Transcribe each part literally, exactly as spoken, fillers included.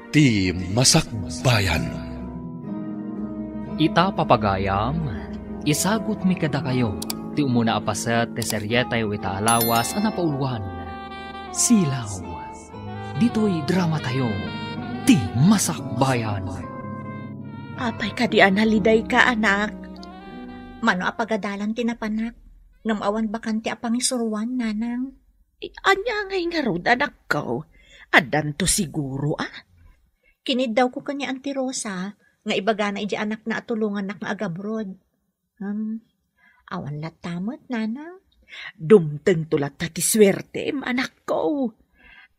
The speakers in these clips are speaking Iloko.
Ti Masakbayan. Ita, papagayam, isagutmi kadakayo ti umuna a paset ti serietayo ita a lawas a napauluan, Silaw. Ditoy dramatayo, Ti Masakbayan. Apay kadi a nalidayka, anak? Mano a pagadalan ti napanak, ngem awan bakante a pangisuroan, nanang. Ania ngay ngarud, anakko? Addanto siguro, a? Kiniddawko ken ni Auntie Rosa nga ibagana idiay anakna a tulongannak nga agabroad. Hmm, awan latta met, nanang. Dumtengto latta ti suertem, anakko.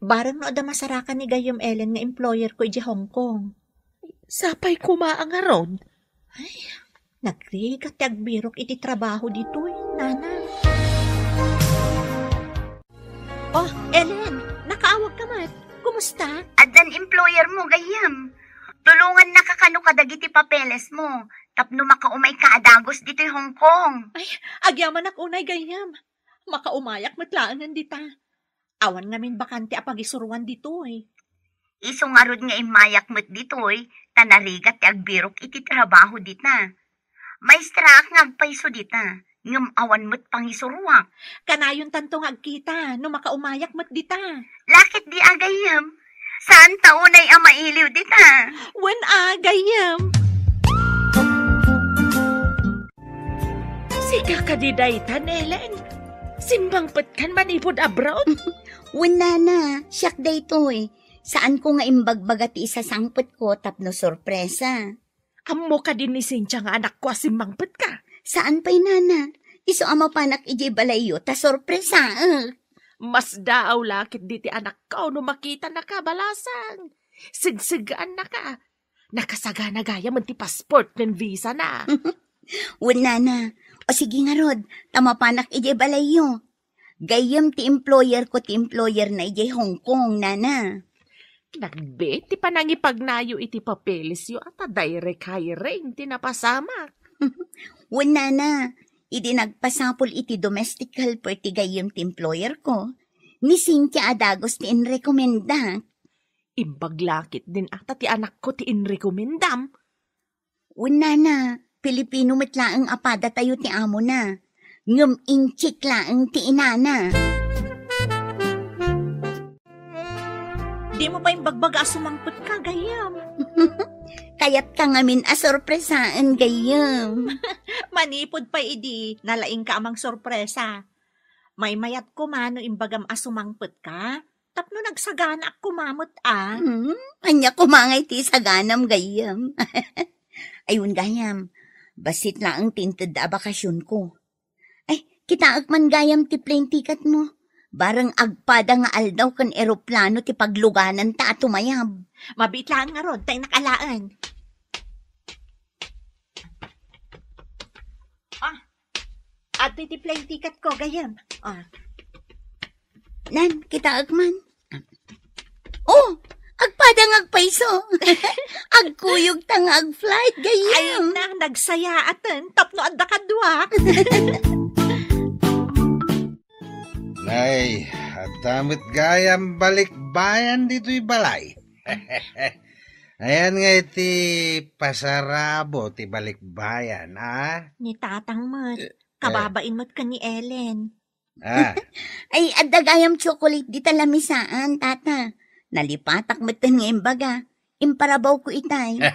Bareng no adda masarakan ni gayyem Ellen nga employer ko idiay Hong Kong. Sapay koma a ngarud. Ay, nagrigat ti agbirok iti trabaho ditoy, nanang. Oh, Ellen, nakaawagka met. Kumusta? Addan employer mo, gayyem. Tulongannaka kano kadagiti papeles mo, tapno makaumayka a dagus ditoy Hong Kong. Ay, agyamanak unay, gayyem. Makaumayak met laengen dita. Awan ngamin bakante a pagisuroan ditoy. Isu ngarud nga immayak met ditoy, ta narigat ti agbirok iti trabaho dita. Maestra ak nga agpayso dita, ngem awan met pangisuroak. Kanayontanto nga agkita no makaumayak met dita. Lakit di a gayyem? Saan ta unay a mailiw dita? Wen a, gayyem. Sika kadi dayta, Ellen? Simmangpetkan manipud abroad? Wen, nana, siak daytoy. Saanko nga imbagbaga ti isasangpetko tapno sorpresa. Ammo kadi ni Cynthia nga anakko a simmangpetka? Saan pay, nana. Isu a mapanak idiay balayyo ta sorpresaek. Masdaaw la ketdi ti anakko no makitanaka, balasang. Segseggaannaka. Nakasagana gayam ti passport ken visa na. Wen, nana. O sige ngarud, ta mapanak idiay balayyo. Gayyem ti employer ko ti employer na idiay Hong Kong, nana. Nagbiit ti panangipagnayo iti papelesyo a ta direct hiring ti napasamak. Wen, nana, idi nagpasapul iti domestic helper ti gayyem ti employer ko, ni Cynthia a dagus ti inrekomendak. Imbag la ketdin a ta ti anakko ti inrekomendam. Wen, nana, Pilipino met laeng a padatayo ti amona. Ngem Intsik laeng ti inana. Dimo pay imbagbaga a sumangpetka, gayyem. Kayatka ngamin a sorpresaen, gayyem. Manipud pay idi, nalaingka a mangsorpresa. Maymayat koma no imbagam a sumangpetka, tapno nagsaganaak koma met a. Hmm, ania koma ngay ti isaganam, gayyem? Ay, wen, gayam, bassit laeng ti intedda a bakasionko. Ay, kitaek man, gayam, ti plane ticket mo. Bareng agpada nga aldaw ken eroplano ti paglugananta a tumayab. Mabiit laeng ngarud, ta innak alaen. Ah, adtoy ti plane ticket ko, gayyem. Ah. Nan, kitaek man. Oh, agpada nga agpayso. Agkuyogta nga agflight, gayyem. Ay, na, nagsayaaten, tapno adda kaduak. Nay, adda met gayam balikbayan ditoy balay. Ayan nga iti pasarabo ti balikbayan, a? Ni tatang met. Eh, eh. Kababain met ken ni Ellen. Ah. Ay, adda gayam chocolate dita lamisaan, tata. Nalipatak metten nga imbaga. Imparabawko itay.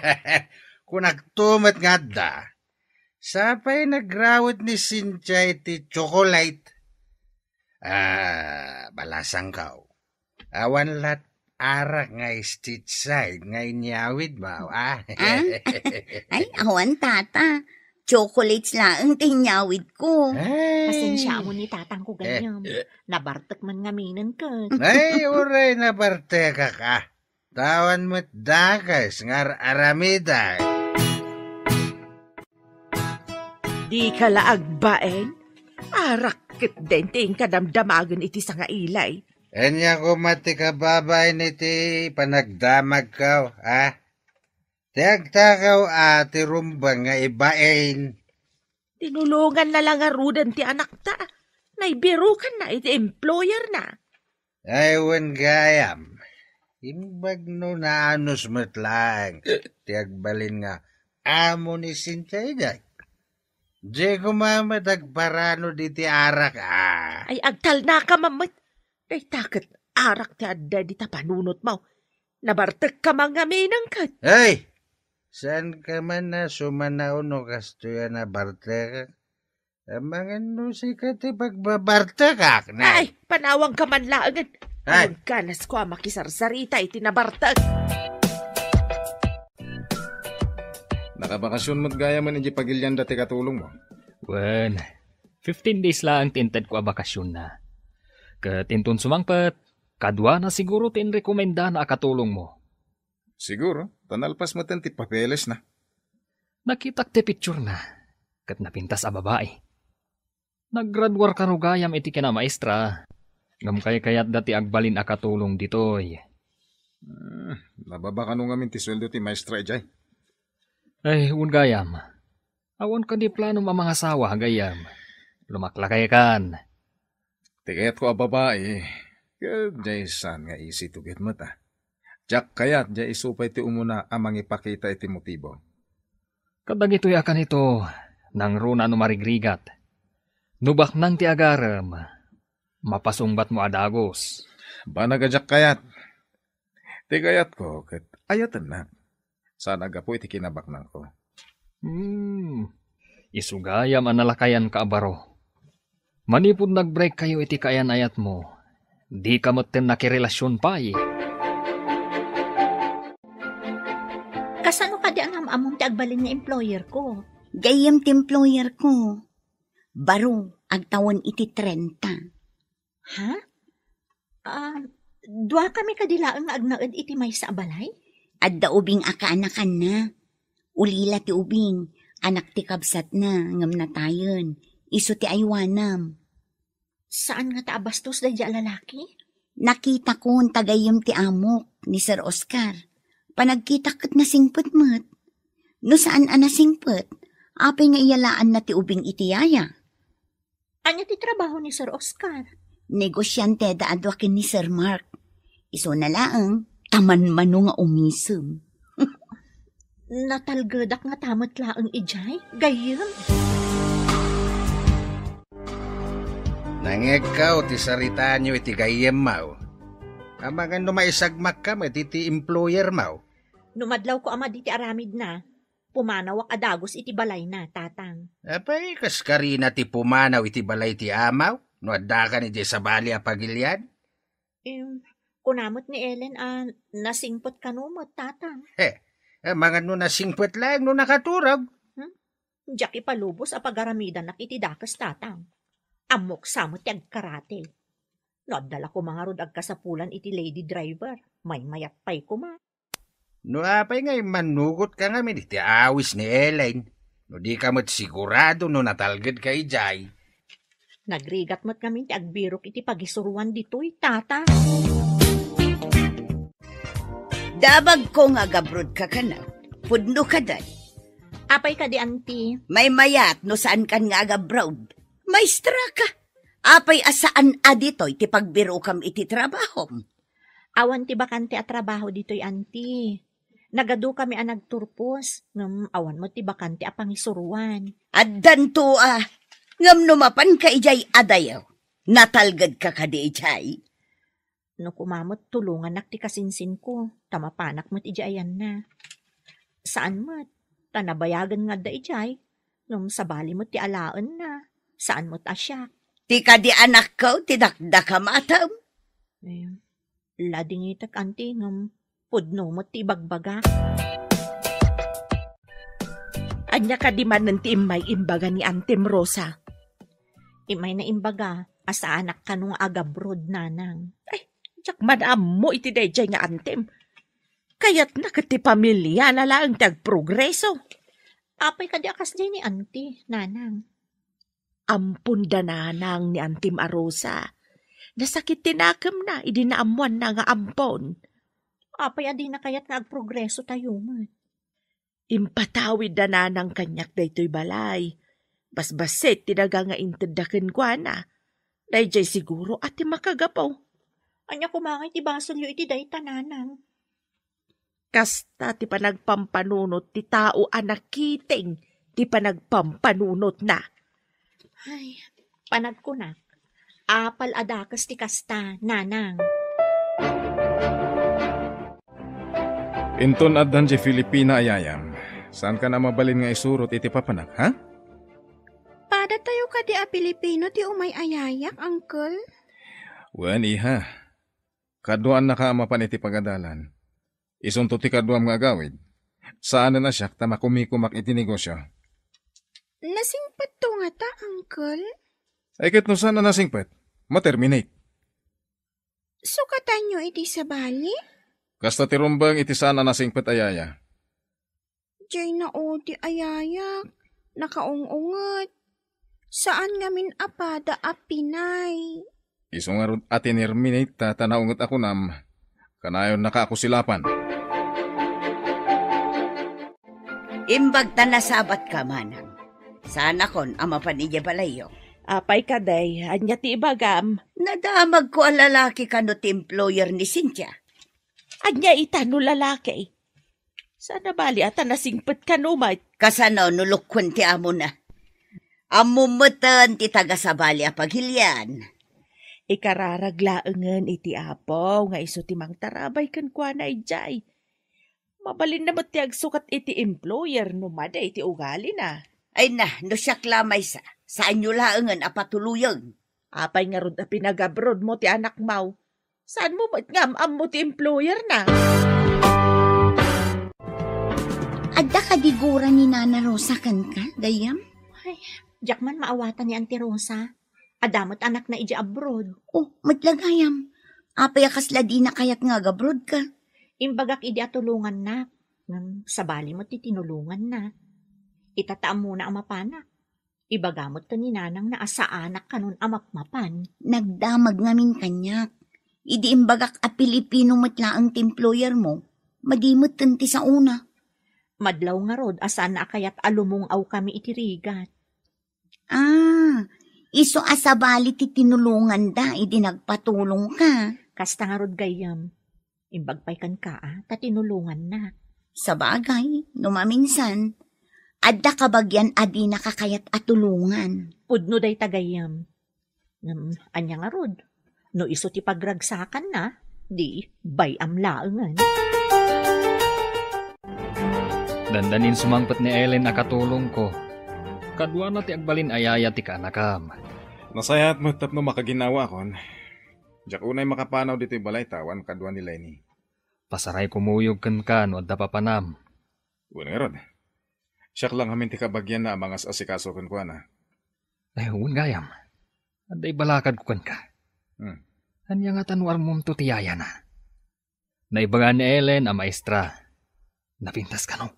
Kunakto met nga adda. Sapay nagrawet ni Cynthia iti chocolate. Ah, balasangko. Awan lat arak nga street side nga inyawid mo, ah? Ah? Ay, awan, tata. Chocolates laeng ti inyawid ko. Ay. Pasensiaam ni tatang ko, gayyem. Eh, eh. Nabartek man ngaminen ket. Ay, uray nabartekak, a. Awan met dakes nga ar-aramidak. Dika la agbain? Arak ketdin ti inka damdamagen iti sangailay. Ania koma ti kababain iti panagdamagko, a? Ti agtakaw a ti rumbeng nga ibain. Tinulonganna la ngaruden ti anakta. Naibirukanna iti employerna. Ay, wen gayam. Imbag no naanus met laeng ti agbalin nga amo ni Cynthia idiay. Diay koma met agparano diti arak, ah. Ay, agtalnaka man met. Dayta ket arak ti adda dita panunotmo. Nabartekka man ngamin ket. Ay! Saan ka man a sumanaw no kastoy a nabartekak? Amangan no sika ti pagbabartekak, nay. Ay, panawangka man laengen. Ay. Agkanas ko a makisarsarita iti nabartek. Nakabakasyon met gayam idiay pagilian dati katulongmo? Wen, fifteen days laeng ti intedko a bakasionna. Ket inton sumangpet, kaduana siguro ti inrekomendana a katulongmo. Siguro, ta nalpas metten ti papelesna. Nakitak ti picturena, ket napintas a babai. Naggraduar kano gayam iti kinamaestra, ngem kaykayatda ti agbalin a katulong ditoy. Hmm, nababa kano ngamin ti sueldo ti maestra idiay? Ay, wen gayam. Awan kadi planom a mangasawa, gayyem. Lumaklakaykan. Ti kayatko a babai, ket diay saan nga isituget met, a. Diak kayat diay isu pay ti umuna a mangipakita iti motibo. Kadagitoy a kanito, nangruna no marigrigat. No baknang ti agarem, mapasungbatmo a dagus. Banag a diak kayat. Ti kayatko ket ayatennak. Saan a gapu iti kinabaknangko. Hmm. Isu gayam a nalakayanka a baro. Manipud nag-break kayo iti kaayan-ayatmo, dika metten nakirelasion pay. Kasano kadi a nam-ammom ti agbalin nga employer ko? Gayyem ti employer ko. Baro, agtawen iti trenta. Ha? Ah, duakami kadi laeng nga agnaed iti maysa a balay? Adda ubing a kaanakanna. Ulila ti ubing, anak ti kabsatna, ngem natayen. Isu ti aywanam. Saan ngata a bastos daydiay a lalaki? Nakitakon ta gayyem ti amok, ni Sir Oscar. Panagkitak ket nasingpet met. No saan a nasingpet, apay nga iyalaanna ti ubing iti yaya? Ania ti trabaho ni Sir Oscar? Negosiante da a dua ken ni Sir Mark. Isuna laeng, ta manmano nga umisem. Natalgedak ngata met laeng idiay, gayyem. Nangngegko ti saritaanyo iti gayyemmo. Amangan no maisagmakka met iti employermo. No madlawko a madi ti aramidna, pumanawak a dagus iti balayna, Tatang. Apay, kas karina ti pumanaw iti balay ti amaw, no addakan idiay sabali a pagilian? Em, kuna met ni Ellen a nasingpet kano met, Tatang. He, amangan no nasingpet laeng no nakaturog. Hmm? Diak ipalubos a pagaramidanak iti dakes, Tatang. Ammok sa met ti agkarate. No adda la koma ngarud agkasapulan iti lady driver, maymayat pay koma. No apay nga immanugotka ngamin iti awis ni Ellen, no dika met sigurado no natalgedka idiay. Nagrigat met ngamin ti agbirok iti pagisuroan ditoy, Tata. Damagko nga agabrodka kano. Pudno kadi. Apay kadi, Auntie? Maymayat no saankan nga agabroad. Maestra ka. Apay a saan a ditoy ti pagbirokam iti trabahom? Awan ti bakante a trabaho ditoy, Auntie. Nagadukami a nagturpos, ngem awan met ti bakante a pangisuroan. Addanto a, ngem no mapanka idiay adayo, natalgedka kadi idiay? No koma met tulongannak ti kasinsinko, ta mapanak met idiay ayanna. Saan met, ta nabayagen nga adda idiay, ngem sabali met ti alaenna, saan met a siak. Ti kadi anakko ti dakdakam, atam? Eh, ladingitek, Auntie, ngem pudno met ti ibagbagak. Ania kadi manen ti immay imbaga ni Antem Rosa? Immay na imbaga a saanak kano nga agabroad, Nanang. Ay, diak man ammo iti daydiay nga Antem. Kayatna ket ti pamiliana laeng ti agprogreso. Apay kadi a kasdiay ni Auntie, Nanang? Ampon da nanang ni Antem a Rosa. Nasakit ti nakemna idi naammoanna nga ampon. Apay a dina kayat nga agprogreso tayo met? Impatawid da nanang kaniak daytoy balay. Basbassit ti daga nga intedda kenkuana. Daydiay siguro a ti makagapu. Ania koma ngay ti basolyo iti dayta, nanang? Kasta ti panagpampanunot ti tao a nakiting ti panagpampanunotna. Ay, panagkunak, apal a dakes ti kasta, nanang. Inton addan diay Filipina a yayam, saankan a mabalin nga isurot iti papanak, ha? Padatayo kadi a Pilipino ti umay a yayak, uncle? Wen, iha. Kaduaannaka a mapan iti pagadalan. Isunto ti kaduam nga agawid. Saanen a siak ta makumikumak iti negosyo. Nasingpetto ngata, uncle? Ay, ket no saan a nasingpet, ma-terminate. Sukatanyo iti sabali? Kasta ti rumbeng iti saan a nasingpet a yaya. Diay na odi a yayak, nakaung-unget. Saan ngamin a pada a Pinay. Isu ngarud a tinerminate ta, ta naunget a kunam, kanayonnaka a kusilapan. Imbag ta nasabatka, manang. Saanakon a mapan idiay balayyo. Apay kadi, ania ti ibagam? Nadamagko a lalaki kano ti employer ni Cynthia. Ania ita no lalaki? Saan a bali a ta nasingpet kano met? Kasano no lukwen ti amona? Ammom metten ti taga-sabali a pagilian. Ikararag laengen iti Apo nga isu ti mangtarabay kenkuana idiay. Mabalinna met ti agsukat iti employer no madi ti ugalina. Ay na, no siak la maysa, saanyo laengen a patuloyen. Apay ngarud a pinag-abroad mo ti anakmo? Saan mo met nga am-ammo ti employer na? Adda kadi gura ni Nana Rosa kenka, gayyem? Ay, diak man maawatan ni Auntie Rosa. Adda met anakna idiay abroad. Oh, met la gayyem. Apay a kasla dina kayat nga agabroad ka? Imbagak idi a tulongannak. Ngem sabali met ti tinulonganna. Ita ta ammona a mapanak. Ibaga met ken ni nanangna a saanak kanon a mapmapan. Nagdamag ngamin kaniak. Idi imbagak a Pilipino met laeng ti employer mo, madi metten ti saona. Madlaw ngarud a saan a kayat a lumung-awkami iti rigat. Ah, isu a sabali ti tinulonganda idi nagpatulongka. Kasta ngarud gayyem. Imbag pay kenka a ta tinulongannak. Sabagay, no maminsan, adda kabagian a dinaka kayat a tulongan. Pudno dayta gayyem. Ngem, ania ngarud? No isu ti pagragsakanna, di bay-am laengen. Dandanin sumangpet ni Ellen a katulongko. Kaduana ti agbalin a yaya ti kaanakam. Nasayaat met tapno makaginawaakon. Diak unay makapanaw ditoy balay ta awan kadua ni Lenny. Pasaray kumuyog kenka no adda papanam. Wen ngarud. Siak la ngamin ti kabagianna a mangas-asikaso kenkuana. Ay, wen gayam. Adda ibalakadko kenka. Hmm. Ania ngata no ammomto ti yayana? Naibaga ni Ellen a maestra. Napintas kano?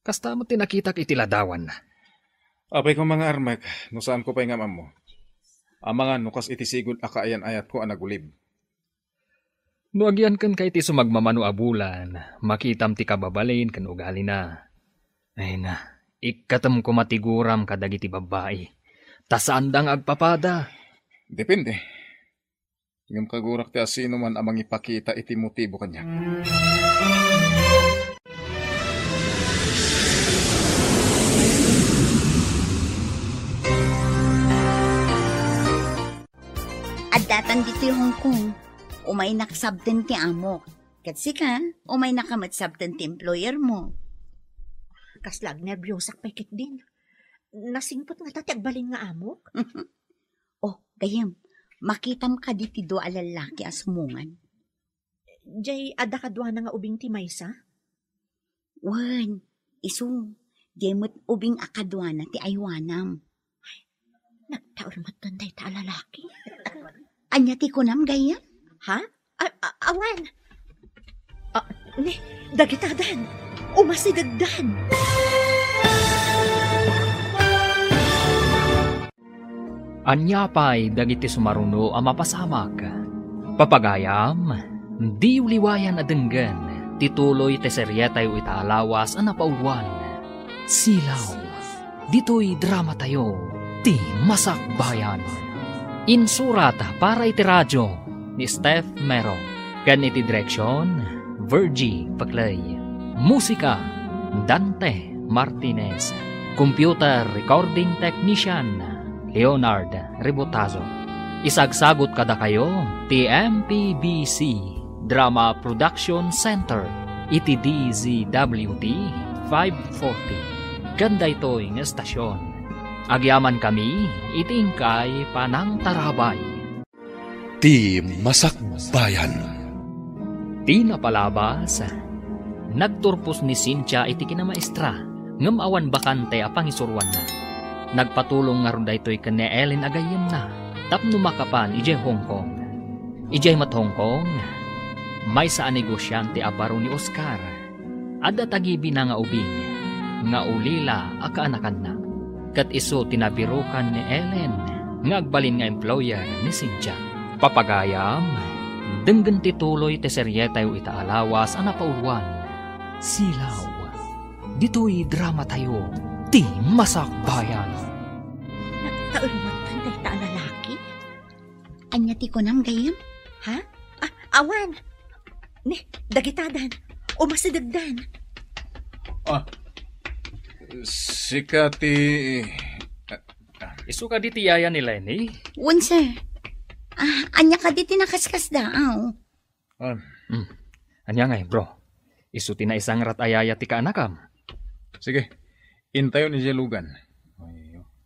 Kasta met ti nakitak iti ladawanna. Apay koma nga armek, no saanko pay nga am-ammo. Amangan no kas iti sigud a kaayan-ayatko a nagulib. No agian kenka iti sumagmamano a bulan, makitam ti kababalin ken ugalina. Ay na, ikkatem koma ti guram kadagiti babbai, ta saanda nga agpapada. Depende. Ngem kagurak ti asinoman a mangipakita iti motibo kaniak. Addatan ditoy Hong Kong. Umaynak sabten ti amok. Ket sika, umaynaka met sabten ti employer mo. Kasla agnerbiosak pay ketdin. Nasingpet ngata ti agbalin nga amok? Oh, gayyem, makitam kadi ti dua a lallaki a sumungan? Jay adda kaduana nga ubing ti maysa? Wen, isu, jay met ubing a kaduana ti aywanam. Nagtaur met dayta a lalaki. Ania ti kunam, gayyem? Ha? A-, a-, awan. Ah, ni, dagitadan. Umasidegdan. Ania pay dagiti sumaruno a mapasamak? Papagayam, diyo liwayan a denggen ti tuloy ti serietayo ita a lawas a napauluan, Silaw. Ditoy dramatayo, ti Masakbayan. Insurat para iti radio, ni Steph Mero. Ken iti direksyon, Virgie Paclay. Musika, Dante Martinez. Computer recording technician, Leonard Rebotazo. Isagsagut kadakayo ti M P B C Drama Production Center iti D Z W T five forty. Ken daytoy nga estasyon, agyamankami iti inkay panangtarabay. Ti Masakbayan. Ti napalabas, nagturpos ni Cynthia iti kinamaestra, ngem awan bakante a pangisuroanna. Nagpatulong ngarud daytoy ken ni Ellen a gayyemna tapno makapan idiay Hong Kong. Idiay met Hong Kong, maysa a negosiante a baro ni Oscar. Adda tagibina nga ubing nga ulila a kaanakanna. Ket isu ti nabirukan ni Ellen nga agbalin nga employer ni Cynthia. Papagayam, denggen ti tuloy ti serietayo ita a lawas a napauluan, Silaw. Ditoy dramatayo, Ti Masakbayan. Nagtaermatan dayta a lalaki? Ania ti kunam, gayyem? Ha? Ah, awan. Ni, dagitadan. Umasidegdan. Ah, sika ti, ah, ah. Isu kadi ti yaya ni Lenny? Wen, sir. Ah, ania kadi ti nakaskasdaaw? Ah. Hmm. Ania ngay, bro? Isu ti naisangrat a yaya ti kaanakam? Sige. Intayon idiay lugan.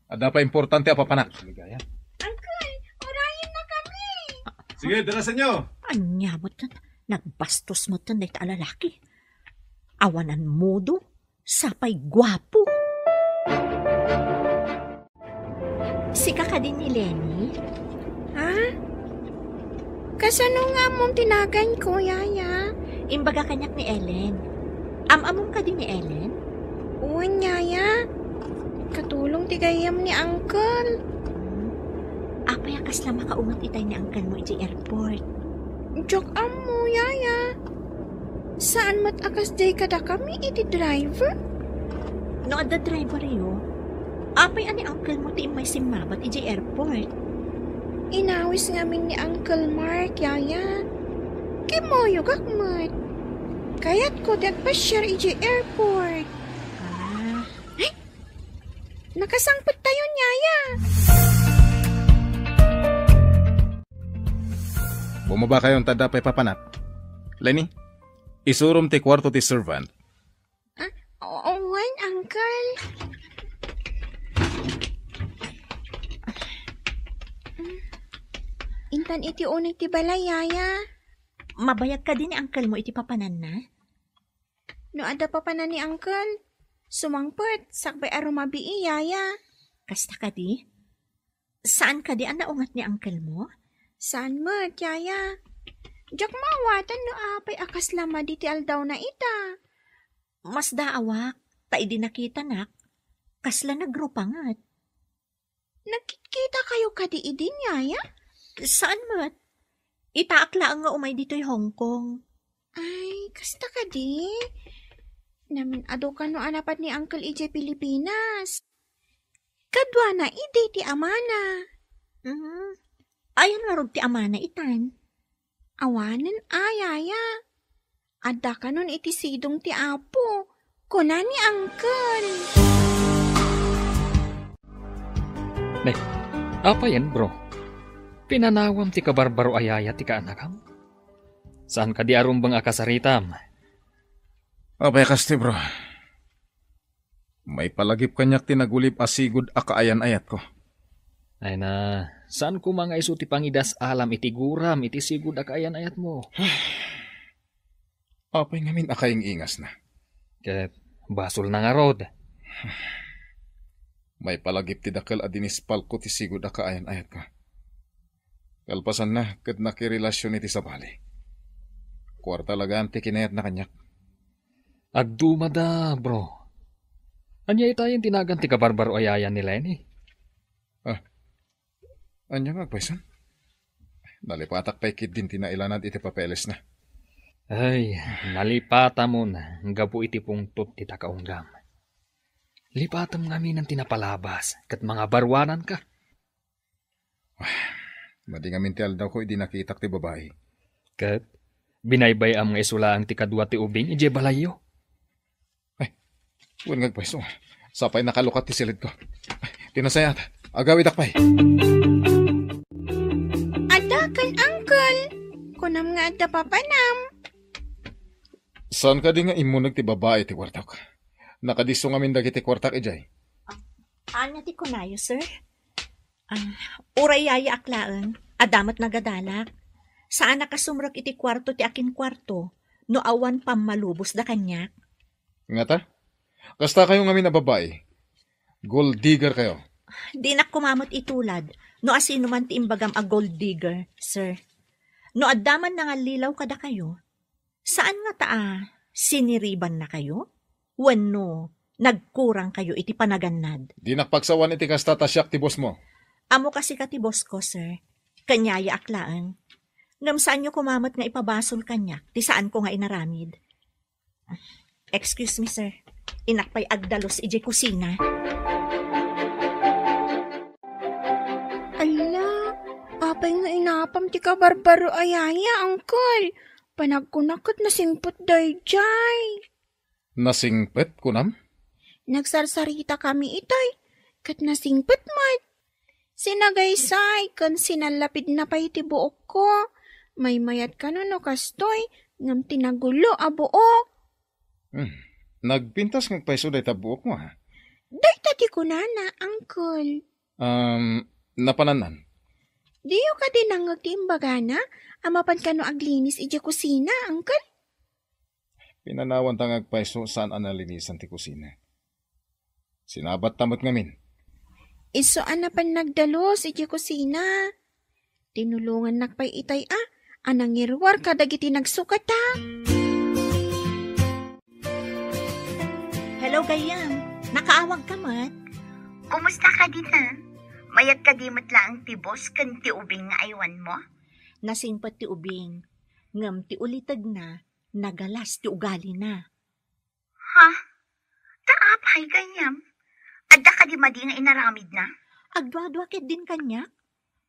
Adda pay importante a papanak. Uncle, urayennakami. Sige, darasenyo. Ania met, nagbastos met dayta a lalaki. Awanan modo, sapay guapo. Sika kadi ni Lenny? Ha? Kasano nga ammom ti naganko, yaya? Imbaga kaniak ni Ellen. Am-ammom kadi ni Ellen? Wen, yaya. Katulong ti gayyem ni uncle. Hmm. Apay a kasla makaunget itay ni uncle mo idiay airport? Diak ammo, yaya. Saan met a kasdiay kadakami iti driver? No adda driveryo, apay a ni uncle mo ti immay simmabat idiay airport? Inawis ngamin ni Uncle Mark, yaya. Kimmuyogak met. Kayatko ti agpasiar idiay airport. Ah. Ay! Nakasangpettayon, yaya. Bumabakayon ta adda pay papanak. Lenny, isurom ti kuarto ti servant. Ah, o-, wen, uncle. Intan iti uneg ti balay, yaya. Mabayag kadi ni uncle mo iti papananna? No adda papanan ni uncle, sumangpet, sakbay a rumabii, yaya. Kasta kadi? Saan kadi a naunget ni uncle mo? Saan met, yaya. Diak maawatan no apay a kasla madi ti aldawna ita. Masdaawak, ta idi nakitanak, kasla nagrupanget. Nagkitkitakayo kadi idin, yaya? Saan met? Itaak laeng nga umay ditoy Hong Kong. Ay, kasta kadi? Namin-adu kano a napan ni uncle idiay Pilipinas. Kaduana idi ti amana. Hmm. Ayan ngarud ti amana itan? Awanen a, yaya. Adda kanon iti sidong ti Apo, kuna ni uncle. Ne, apayen, bro? Pinanawam ti kabarbaro a yaya ti kaanakam? Saan kadi a rumbeng a kasaritam? Apay a kasta, bro? Maipalagip kaniak ti nagulib a sigud a kaayan-ayatko. Ay na, saan koma nga isu ti pangidas-alam iti guram iti sigud a kaayan-ayatmo? Apay ngamin a kaing-ingasna? Ket basolna ngarud. Maipalagip ti dakkel a dinispalko ti sigud a kaayan-ayatko. Kalpasanna, ket nakirelasion iti sabali. Kuarta lagaan ti kinayatna kaniak. Agdumada, bro. Ania itayen ti nagan ti kabarbaro a yaya ni Lenny? Ah, ania nga agpaysan? Nalipatak pay ketdin ti nailanad iti papelesna. Ay, nalipatamon gapu iti pungtot ti takaunggam. Lipatem ngamin ti napalabas ket mangabaruananka. Madi ngamin ti aldawko idi nakitak ti babai. Ket binaybay-am nga isu laeng ti kadua ti ubing idiay balayyo. Ay, wen nga agpayso. Sapay nakalukat ti silidko. Ay, ti nasayaat. Agawidak pay. Adda ken, uncle. Kunam nga adda papanam. Saan kadi nga immuneg ti babai ti kuartok? Nakadisso ngamin dagiti kuartak idiay. Ania ti kunayo, sir? Ah, uray yayaak laeng, adda met nagadalak. Saanak a sumrek iti kuarto ti akinkuarto no awan pammalubosda kaniak. Ngata? Kasta kayo ngamin a babai. Gold digger kayo. Dinak koma met itulad no asino man ti imbagam a gold digger, sir. No adda man nangallilaw kadakayo, saan ngata a siniribannakayo? Wenno nagkurangkayo iti panagannad? Dinak pagsawan iti kasta ta siak ti bossmo. Ammo kasika ti bossko, sir. Ken yayaak laeng. Ngem saanyo koma met nga ipabasol kaniak ti saanko nga inaramid. Excuse me, sir. Innak pay agdalus idiay kusina. Alla, apay nga inapam ti kabarbaro a yaya, uncle? Panagkunak ket nasingpet daydiay. Nasingpet, kunam? Nagsarsaritakami itoy, ket nasingpet met. Sinagaysay ken sinallapidna pay ti buokko. Maymayat kano no kastoy, ngem ti nagulo a buok. Hmm. Nagpintas nga agpayso dayta buokmo, ha? Dayta ti kunana, uncle. Um, napanannan. Diyo kadi nangngeg ti imbagana a mapan kano aglinis idiay kusina, uncle? Pinanawanta nga agpayso saan a nalinisan ti kusina. Sinabatta met ngamin. Isu a napan nagdalus idiay kusina. Tinulongannak pay itay a, a nangiruar kadagiti nagsukata. Hello, gayyem. Nakaawag ka met? Kumusta ka dita? Mayat kadi met laeng ti boss ken ti ubing nga aywanmo? Nasingpet ti ubing, ngem ti ulitegna, nagalas ti ugalina. Ha? Ta apay, gayyem? Adda kadi madi nga inaramidna? Agduadua ketdin kaniak.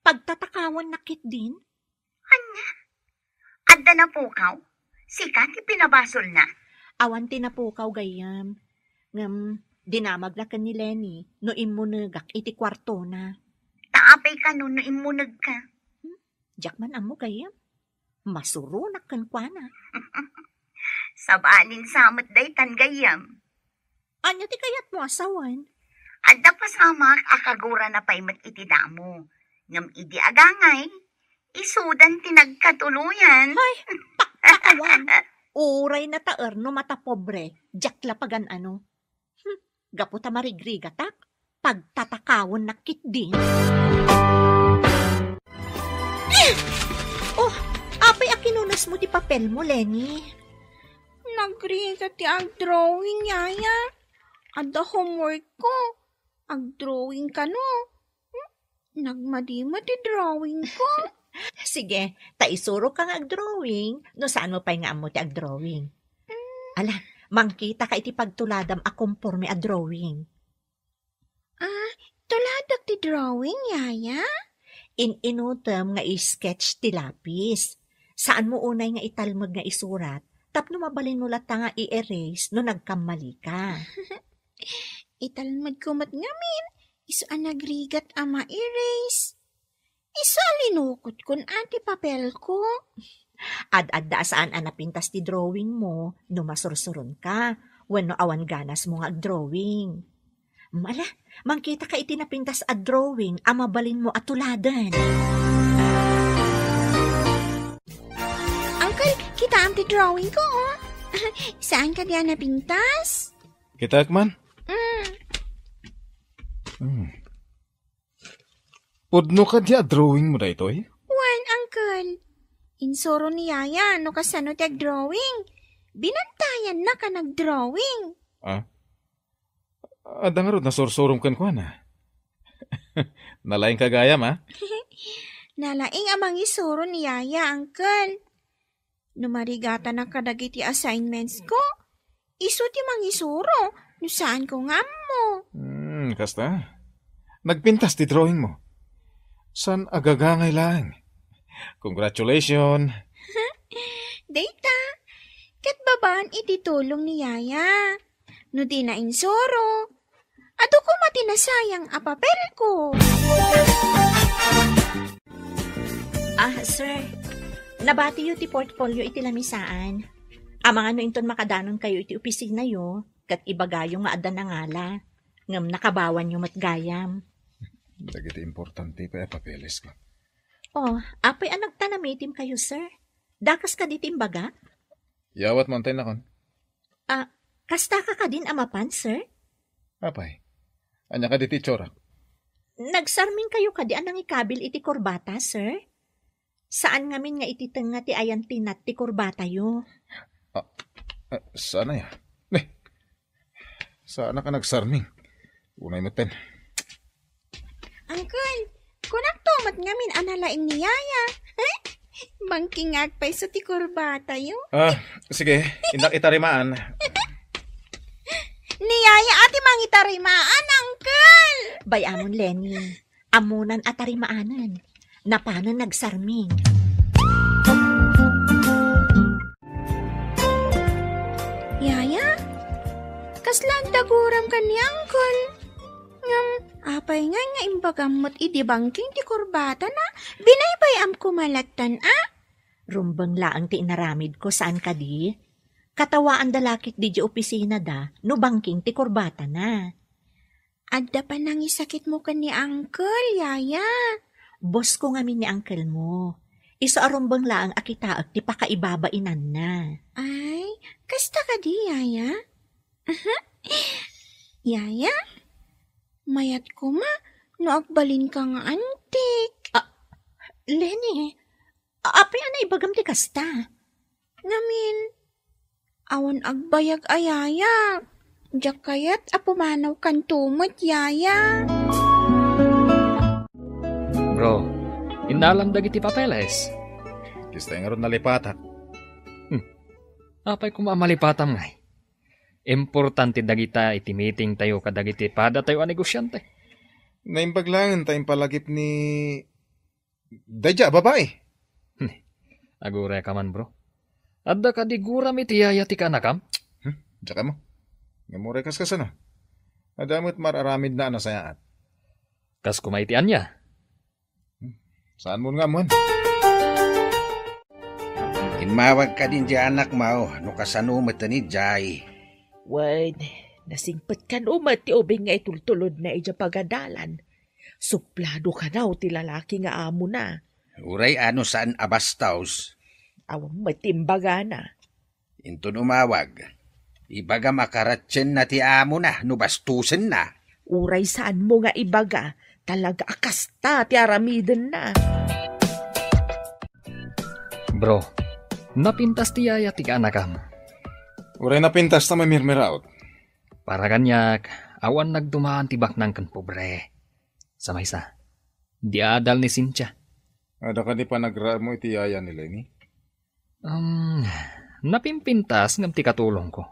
Pagtatakawanna ketdin. Ania? Adda napukaw? Sika ti pinabasolna? Awan ti napukaw, gayyem. Ngem, dinamagna ken ni Lenny no immunegak iti kuartona. Ta apay kano no immunegka? Hmm? Diak man ammo, gayyem. Masuronak kenkuana. Sabalin sa met daytan, gayyem. Ania ti kayatmo a sawen? Adda pasamak a kagurana pay met iti damo. Ngem idi agangay, isudan ti nagkatuloyan. Hay, pakpakawan. Uray nataer no matapobre, diak la pagan-ano. Hmm, gapu ta marigrigatak, pagtatakawannak ketdin. Eh! Oh, apay a kinunesmo ti papelmo, Lenny? Nagrigat ti agdrawing, yaya. Adda homework ko. Agdrawing kano. Hmm? Nagmadi met ti drawing ko. Sige, ta isuroka nga agdrawing, no saanmo pay nga ammo ti agdrawing. Mm. Ala, mangkitaka iti pagtuladam a komporme a drawing. Ah, tuladak ti drawing, yaya? In-inutem nga i-sketch ti lapis. Saanmo unay nga italmed nga isurat, tapno mabalinmo latta nga i-erase no nagkammalika. Italmedko met ngamin, isu a nagrigat a ma-erase. Isu a linukotkon a ti papelko. Ad-adda a saan a napintas ti drawingmo no masursuronka wenno awan ganasmo nga agdrawing. Ala, mangkitaka iti napintas a drawing a mabalinmo a tuladen. Uncle, kitaem ti drawingko, oh. Saan kadi a napintas? Kitaek man. Mm. Hmm. Pudno kadi a drawingmo daytoy? Wen, uncle. Insuro ni yaya no kasano ti agdrawing. Binantayannak a nagdrawing. Ah? Adda ngarud nasursurom kenkuana. Nalaingka gayam, a? Nalaing a mangisuro ni yaya, uncle. No marigatanak kadagiti assignmentsko, isu ti mangisuro no saanko nga ammo. Hmm, kasta. Nagpintas ti drawingmo. Saan a gagangay laeng. Congratulations! Dayta, ket babaan iti tulong ni Yaya. No di na insuro, adu koma ti nasayang a papelko. Ah, sir. Nabatiyo ti portfolio iti lamisaan. Amangan no inton makadanonkayo iti opisinayo, ket ibagayo nga adda nangala. Ngem nakabawanyo met gayam. Dagiti importante pay a papeles ko. Oh, apay a nagtanamitim kayo, sir? Dakas kadi ti imbaga? Yawat mo, antay nakon. Ah, kasta ka kadin a mapan, sir? Apay, ania kadi ti itsurak? Nagsarming kayo kadi a nangikabil iti kurbata, sir? Saan ngamin nga iti tengnga ti ayantinat ti kurbatayo? Ah, ah, saan aya? Ne, saan ka nagsarming? Unay metten. Uncle, kunak to met ngamin a nalaing ni Yaya. Bangking nga agpayso ti kurbatayo. Ah, sige, indak itarimaan. Ni Yaya a ti mangitarimaan, Uncle! Bay-amon, Lenny. Ammonan a tarimaanen. Napanen nagsarming. Yaya, kasla adda guram ken ni Uncle? Ngem, apay ngay nga imbagam met idi bangking ti kurbatana? Binaybay-am koma lattan a? Rumbeng laeng ti inaramidko, saan kadi? Katawaanda la ketdi diay opisinada no bangking ti kurbatana. Adda panangisakitmo ken ni Uncle, Yaya. Boss ko ngamin ni uncle mo. Isu a rumbeng laeng a kitaek ti pakaibabainanna. Ay, kasta kadi, Yaya? Yaya, mayat koma no agbalinka nga antik. Ah, Lenny, apay a naibagam ti kasta? Ngamin, awan agbayag a Yaya. Diak kayat a pumanawkanto met, Yaya. Bro, innalam dagiti papeles. Kasta ngarud nalipatak. Hmm. Apay koma a malipatam ngay? Importante dagita iti meeting tayo kadagiti padatayo a negosiante. Naimbag laeng ta impalagip ni daydiay a babai. Aguray ka man, bro. Adda kadi guram iti yaya ti kaanakam? Hmm? Diak ammo. Ngem uray kas kasano? Adda met mar-aramidna a nasayaat. Kas koma iti ania? Hmm? Saanmon nga ammoen? Immawag kadin ti anakmo no kasano met ni Jai. Wen, nasingpet kano met ti ubing nga itultulodna idiay pagadalan. Suplado kano ti lalaki nga amona. Uray ano saan a bastos. Awan met ti imbagana. Inton umawag, ibagam a karatsienna ti amona no bastosenna. Uray saanmo nga ibaga, talaga a kasta ti aramidenna. Bro, napintas ti yaya ti kaanakam. Uray napintas ta mamirmiraot. Para kaniak, awan nagdumaan ti baknang ken pobre. Sa maysa, di adal ni Cynthia. Adda kadi panagraem mo iti yaya ni Lenny? Um, napimpintas ngem ti katulongko.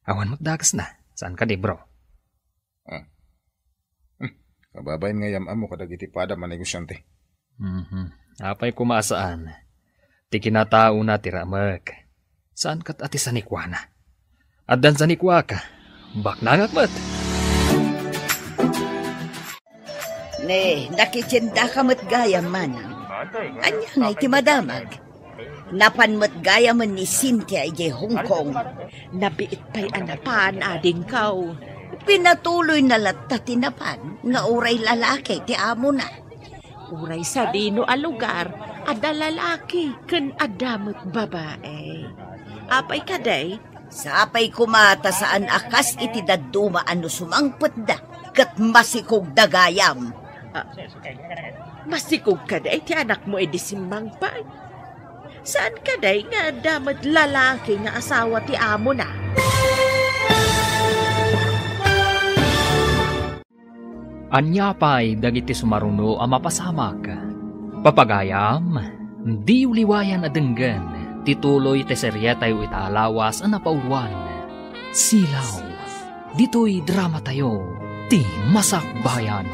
Awan met dakesna. Saan kadi, bro? Ah. Hmm. Kababain nga yam-ammo kadagiti padam a negosiante. Mhm. Apay koma a saan? Ti kinataona ti ramek. Saan ket a ti sanikuana. Addan sanikuak. Baknangak met. Ne, nakitiendaka met gayam, manang. Ania ngay ti madamag? Napan met gayamen ni Cynthia idiay Hong Kong. Nabiit pay a napan, adingko. Pinatuloyna latta ti napan nga uray lalaki ti amona. Uray sadino a lugar, adda lalaki ken adda met babae. Apay kadi? Sapay koma ta saan a kas iti dadduma a no sumangpetda ket masikogda gayam. Ah, masikog kadi ti anakmo idi simmangpet? Saan kadi nga adda met lalaki nga asawa ti amona? Ania pay dagiti sumaruno a mapasamak? Papagayam, diyo liwayan a denggen ti tuloy ti serietayo ita a lawas a napauluan, Silaw. Ditoy dramatayo, ti Masakbayan.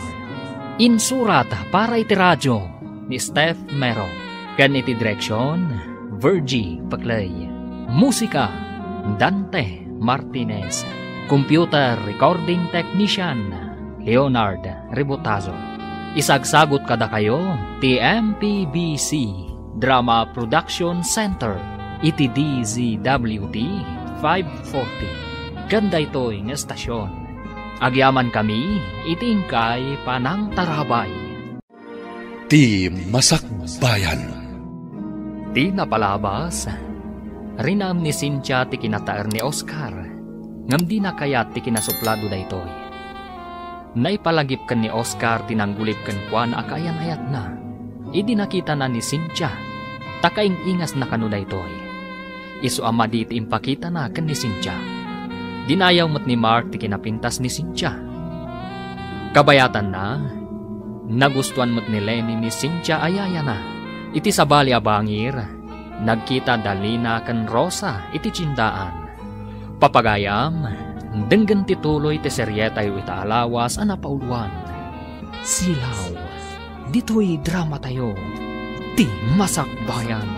Insurat para iti radio ni Steph Mero, ken iti direksion, Virgie Paclay. Musika, Dante Martinez. Computer recording technician, Leonard Rebotazo. Isagsagut kadakayo ti M P B C Drama Production Center iti D Z W T five forty. Ken daytoy nga estasion, agyamankami iti inkay panangtarabay. Ti Masakbayan. Ti napalabas, rinaem ni Cynthia ti kinataer ni Oscar, ngem dina kayat ti kinasuplado daytoy. Naipalagip ken ni Oscar ti nanggulit kenkuana a kaayan-ayatna idi nakitana ni Cynthia, ta kaing-ingasna kano daytoy. Isu a madi ti impakitana ken ni Cynthia. Dinayaw met ni Mark ti kinapintas ni Cynthia. Kabayatanna, nagustuan met ni Lenny ni Cynthia a yayana. Iti sabali a bangir, nagkita da Lina ken Rosa iti tiendaan. Papagayam, denggen ti tuloy ti serietayo ita a lawas a napauluan. Silaw, ditoy dramatayo, Ti Masakbayan.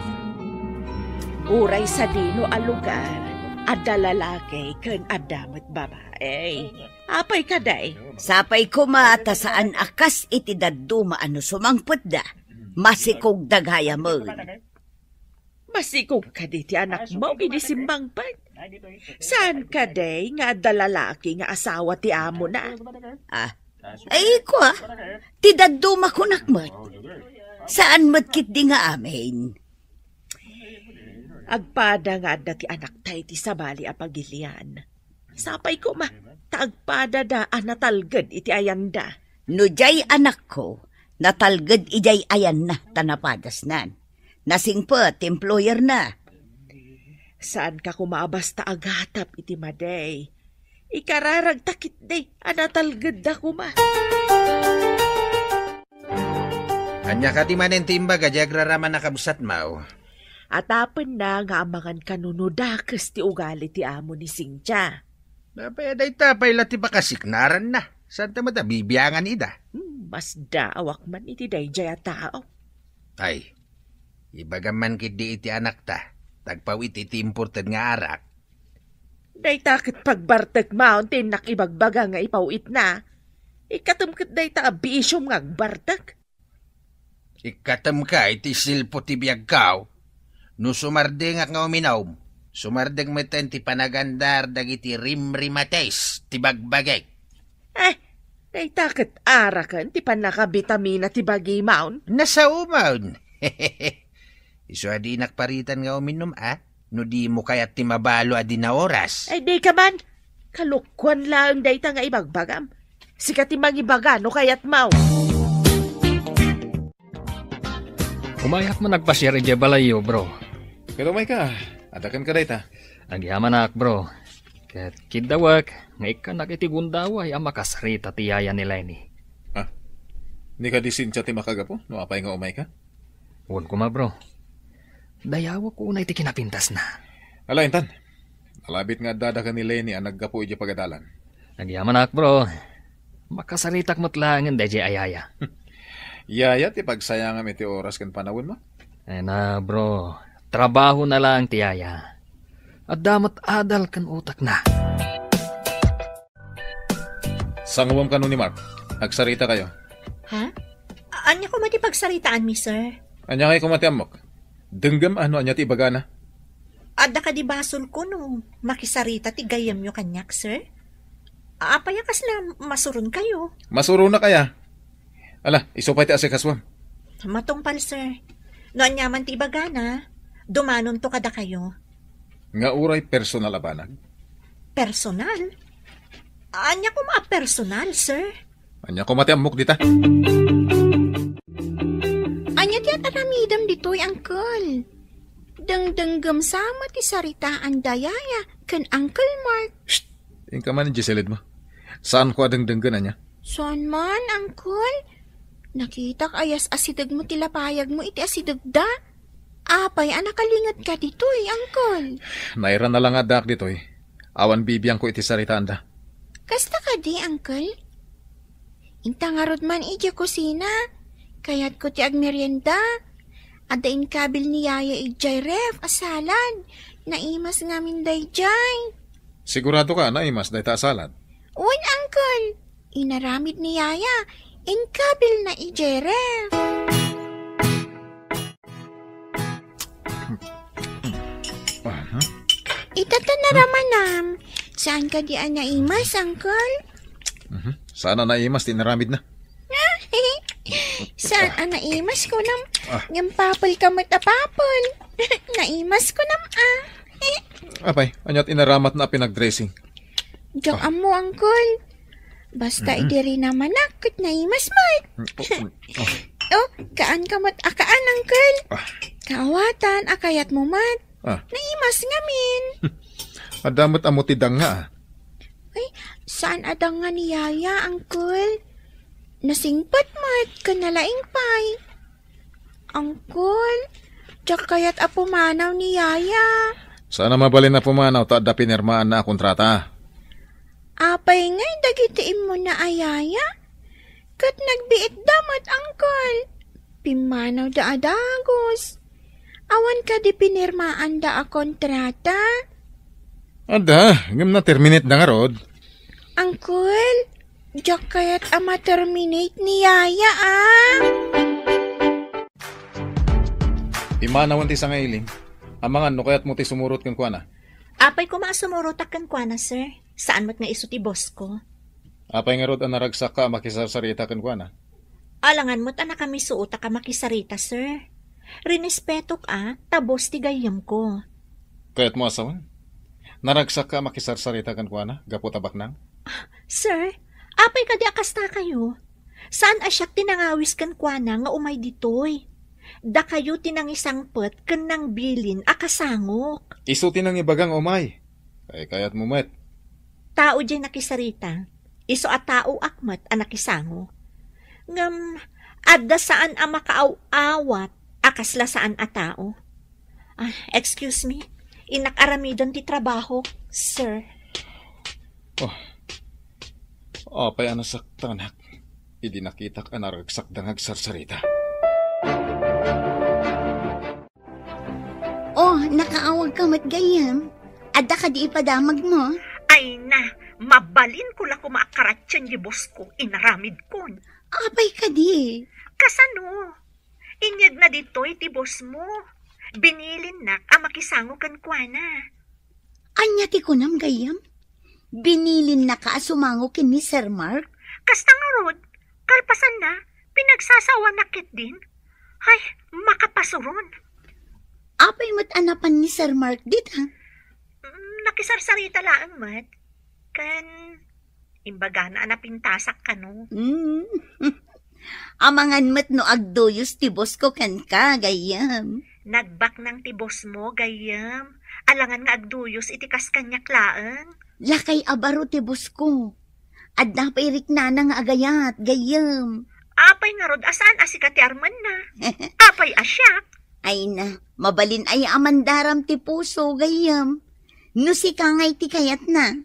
Uray sadino a lugar, adda lalaki ken adda met babae. Apay kadi? Sapay koma ta saan a kas iti dadduma a no sumangpetda, masikogda gayamen. Masikog kadi ti anakmo idi simmangpet? Saan kadi nga adda lalaki nga asawa ti amona? Ah, ay, kua, ti dadduma kunak met. Saan met ketdi nga amin? Agpada nga adda ti anakta iti sabali a pagilian. Sapay koma, ta agpadada a natalged iti ayanda. No diay anakko, natalged idiay ayanna ta napadasnan. Nasingpet ti employerna. Saanka koma a basta agatap iti madi. Ikararagta ketdi a natalgedda koma. Ania kadi manen ti imbaga diay agraraman a kabsatmo? Atapenna nga amangan kano no dakes ti ugali ti amo ni Cynthia. Apay, dayta pay la ti pakasiknaranna. Saanta met a bibiangan ida? Hmm, masdaawak man iti daydiay a tao. Ay, ibagam man ketdi iti anakta, ta agpaw-it iti imported nga arak. Dayta ket pagbartek maon ti innak ibagbaga nga ipaw-itna. Ikkatem ket dayta a bisiom nga agbartek. Ikkatemka iti silpo ti biagko. No sumardengak nga uminom, sumardeng metten ti panagandar dagiti rimrimates ti bagbagik. Eh, dayta ket araken ti pannakabitamina ti bagimon. Nasaomon. Isu a dinak paritan nga uminom, a? No dimo kayat ti mabalo a dina oras. Ay, dika man. Kalokuan laeng dayta nga ibagbagam. Sika ti mangibaga no kayatmo. Umayak man agpasiar idiay balayyo, bro. Ket umayka, adda kenka dayta. Agyamanak, bro. Ket kiddawek nga ikkannak iti gundaway a makasarita ti yaya ni Lenny. Ah, ni kadi Cynthia ti makagapu no apay nga umayka? Wen koma, bro. Dayawek unay ti kinapintasna. Ala, intan. Nalabit nga addada ken ni Lenny a naggapu idiay pagadalan. Agyamanak, bro. Makasaritak met laengen daydiay a yaya. Yaya ti pagsayangam iti oras ken panawenmo? Ay na, bro. Trabahona laeng ti yaya. Adda met adal ken utekna. Sanguem kano ni Mark. Agsarita kayo. Ha? Ania koma ti pagsaritaanmi, sir? Ania ngay koma ti ammok? Denggem a no ania ti ibagana. Adda kadi basolko no makisarita ti gayyemyo kaniak, sir? Apay a kasla masuronkayo? Masuronak aya? Ala, isu pay ti asikasuem. Matungpal, sir. No aniaman ti ibagana, dumanonto kadakayo. Nga uray personal a banag? Personal? Ania koma a personal, sir? Ania koma ti ammok dita? Ania ti ataramidem ditoy, Uncle? Dengdenggem sama ti saritaan da Yaya ken Uncle Mark. Shh! Inka man idiay silidmo. Saanko a dengdenggen, ania? Saan man, Uncle? Nakitak a yas-asidegmo ti lapayagmo iti asidegda. Apay a nakalingetka ditoy, Uncle? Nairana la nga addaak ditoy. Awan bibiangko iti saritaanda. Kasta kadi, Uncle? Ta ngarud man idiay kusina. Kayatko ti agmerienda. Adda inkabil ni Yaya idiay ref a salad. Naimas ngamin daydiay. Sigurado ka, naimas dayta a salad? Wen, Uncle. Inaramid ni Yaya. Inkabilna idiay ref. Aha. Ita ta naramanam. Saan kadi a naimas, Uncle? Mhm. Saan a naimas ti inaramidna? Saan a naimas kunam? Ah. Ngem papel ka met a papel. Naimas kunam, ah. Apay, ania't inaramatna a pinagdressing? Diak ammo, Uncle. Basta idi rinamanak, ket naimas met. Mm, oh, mm, oh. Oh, kaan ka met a kaan, Uncle. Ah. Kaawatan a kayatmo met. Ah. Naimas ngamin. Adda met ammo ti danga, ah. Ay, saan a danga ni Yaya, Uncle? Nasingpet met, ken nalaing pay. Uncle, diak kayat a pumanaw ni Yaya. Saan a mabalin a pumanaw ta adda pinirmaanna a kontrata. Apay ngay dagiti immuna a yaya? Ket nagbiitda met, Uncle. Pimmanawda a dagus. Awan kadi pinirmaanda a kontrata? Adda, ngem na-terminate da ngarud. Uncle, diak kayat a ma-terminate ni Yaya, ah. Pimmanawen ti sangailim. Amangan no kayatmo ti sumurot kenkuana. Apay koma a sumurotak kenkuana, sir. Saan met nga isu ti boss ko. Apay ngarud a naragsakka a makisarsarita kenkuana? Alangan met a nakamisuotak a makisarita, sir. Rinespetok a, ta boss ti gayyemko. Kayatmo a sawen? Naragsakka a makisarsarita kenkuana gapu ta baknang? Sir, apay kadi a kastakayo? Saan a siak ti nangawis kenkuana nga umay ditoy? Dakayo ti nangisangpet ken nangbilin a kasangok. Isu ti nangibaga nga umay. Kaykayatmo met. Tao diay nakisarita. Isu a taoak met a nakisangok. Ngem, adda saan a makaaw-awat a kasla saan a tao. Ah, excuse me. Innak aramiden ti trabaho, sir. Oh. Apay a nasaktanak idi nakitak a naragsakda nga agsarsarita. Oh, nakaawagka met gayyem. Adda kadi ipadamagmo? Ay na, mabalinko la koma a karatien ti boss ko, inaramidkon. Apay kadi? Kasano? Inyegna ditoy ti boss mo. Binilinnak a makisango kenkuana. Ania ti kunam gayyem? Binilinnaka a sumango ken ni Sir Mark? Kasta ngarud, kalpasanna, pinagsasawanak ketdin. Ay, makapasuron. Apay met a napan ni Sir Mark dita? Mm, nakisarsarita laeng met. Ken, imbagana a napintasak kano. Mm. Amangan met no agduyos ti boss ko kenka, gayyem. Nagbaknang ti boss mo, gayyem. Alangan nga agduyos iti kas kaniak laeng. Lakay a baro ti boss ko. Adda pay riknana nga agayat, gayyem. Apay ngarud a saan a sika ti armenna? Apay a siak? Ay na, mabalin aya a mandaram ti puso, gayyem. No sika ngay ti kayatna.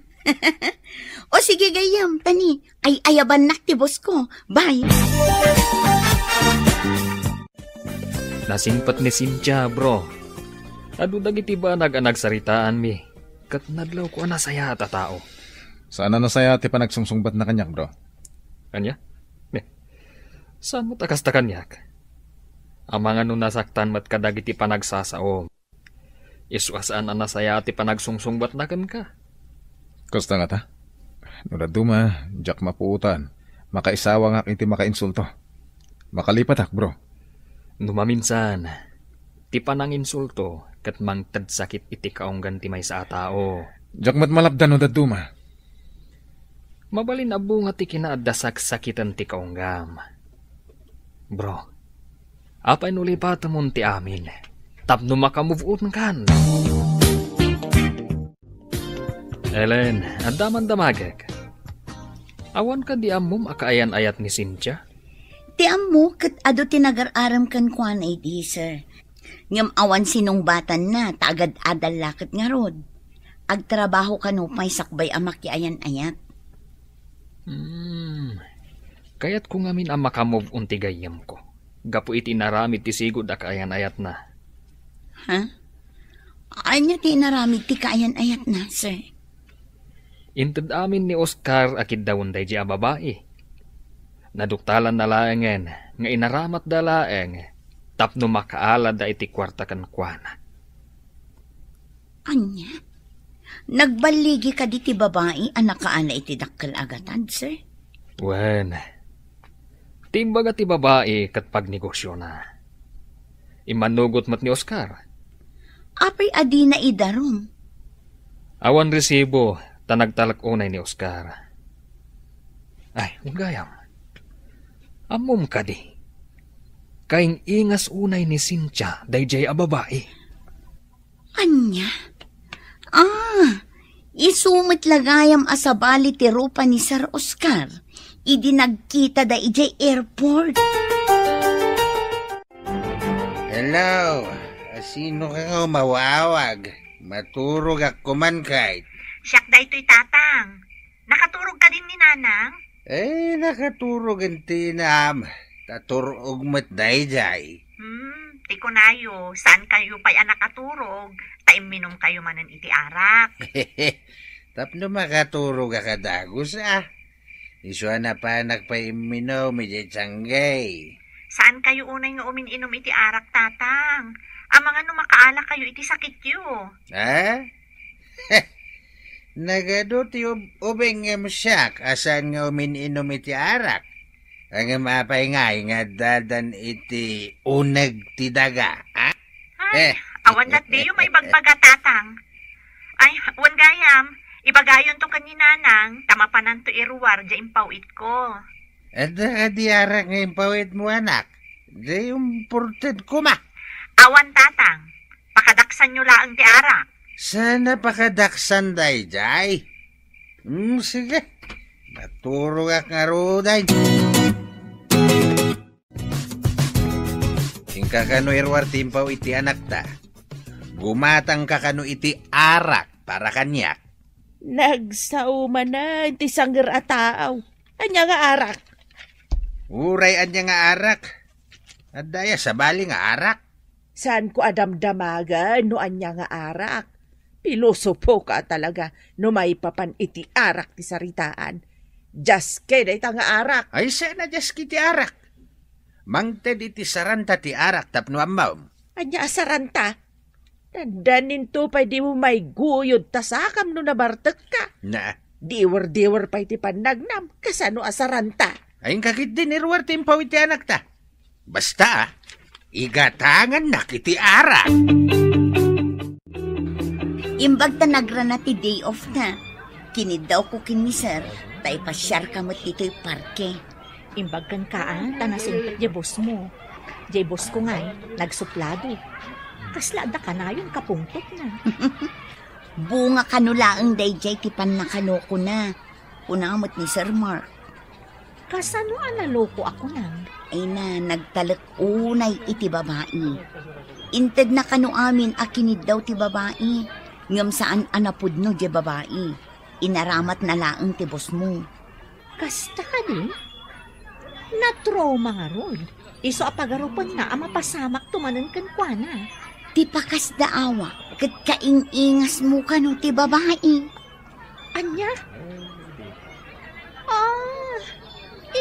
O sige, gayyem, tani, ay-ayabannak ti boss ko. Bye. Nasingpet ni Cynthia, bro. Adu dagiti banag a nagsaritaanmi, ket nadlawko a nasayaat a tao. Saan a nasayaat ti panagsungsungbatna kaniak, bro. Ania? Ne. Saan met a kasta kaniak? Amangan no nasaktan met kadagiti panagsasaom. Isu a saan a nasayaat ti panagsungsungbatna kenka. Kasta ngata? No dadduma, diak mapuotan. Makaisawangak iti makainsulto. Makalipatak, bro. No maminsan, ti pananginsulto ket mangted sakit iti kaunggan ti maysa a tao. Diak met malapdan no dadduma. Mabalin a bunga ti kinaadda saksakiten ti kaunggam. Bro, apay no lipatemon ti amin tapno maka-move on kan? Ellen, adda man damagek. Awan kadi ammom a kaayan-ayat ni Cynthia? Ti ammo ket adu ti nagar-arem kenkuana idi, sir. Ngem awan sinungbatanna ta agad-adal la ket ngarud. Agtrabaho kano pay sakbay a makiayan-ayat. Hmm. Kayatko ngamin a maka-move on ti gayyemko gapu iti inaramid ti sigud a kaayan-ayatna. Ha? Ania ti inaramid ti kaayan-ayatna, sir? Inted amin ni Oscar a kiddawen daydiay a babai. Naduktalanna laengen nga inaramatda laeng tapno makaalada iti kuarta kenkuana. Ania? Nagballigi kadi ti babai a nakaala iti dakkel a gatad, sir? Wen, ti imbaga ti babai ket pagnegosiona. Immannugot met ni Oscar. Apay a dina idarum? Awan resibo, ta nagtalek unay ni Oscar. Ay, gayam. Ammom kadi? Kaing-ingas unay ni Cynthia daydiay a babai. Ania? Ah, isu met la gayam a sabali ti rupa ni Sir Oscar idi nagkitada idiay airport. Hello, sino ka nga umawawag? Maturogak kuman kay. Siak daytoy, Tatang. Nakaturog kadin ni Nanang? Eh, nakaturog intinam. Ta turog met daydiay. Hmm, ti kunayo, saan kayo pay a nakaturog, ta imminom kayo manen iti arak. Tapno makaturog a kadagus, ah. Isu a napanak pay imminom idiay tianggay. Saan kayo unay nga umin-inom iti arak, Tatang? Amangan no makaala kayo iti sakityo. Ha? Nagadu ti ub-, ubing ngem siak a saan nga umin-inom iti arak. Ngem apay ngay nga addadan iti uneg ti daga, ha? Ay, eh, awan lat diyo maibagbaga, Tatang. Ay, wen gayam, ibagayonto ken ni Nanang, ta mapananto iruar diay impaw-itko. Adda kadi arak nga impaw-itmo, anak? Di imported koma. Awan, Tatang. Pakadaksanyo laeng ti arak. Sana pakadaksan daydiay. Hmm, sige. Maturogak ngaruden. Inka kano iruar ti impaw iti anakta. Gumatangka kano iti arak para kaniak. Nagsao manen ti sanger a taaw. Ania nga arak? Uray ania nga arak? Adda aya sabali nga arak? Saanko a damdamagen no ania nga arak. Pilosopo ka talaga no maipapan iti arak ti saritaan. Jaske dayta nga arak. Ay, saan a jaske ti arak? Mangted iti saranta ti arak tapno ammom. Ania a saranta? Dandaninto pay dimo maiguyod ta sakam no nabartekka. Na. Diwer-diwer pay ti pannagnam, kasano a saranta? Ay, inka ketdin iruar ti impaw iti anakta. Basta, ah, igatangannak iti arak. Imbag ta nagrana ti day off na, kiniddawko ken ni Sir, ta ipasiarka met ditoy parke. Imbag kenka, ah, ta nasingpet diay boss mo. Diay boss ko ngay, nagsuplado. Kasla adda kanayon kapungtotna. Bunga kano laeng daydiay ti pannakanokona, kuna met ni Sir Mark. Kasano a naloko a kunam? Ay na, nagtalek unay iti babai. Intedna kano amin a kiniddaw ti babai, ngem saan a napudno diay babai. Inaramatna laeng ti boss mo. Kasta kadi? Natrauma ngarud. Isu a pagarupenna a mapasamakto manen kenkuana. Ti pakasdaawa ket kaing-ingasmo kano ti babai. Ania? Ah,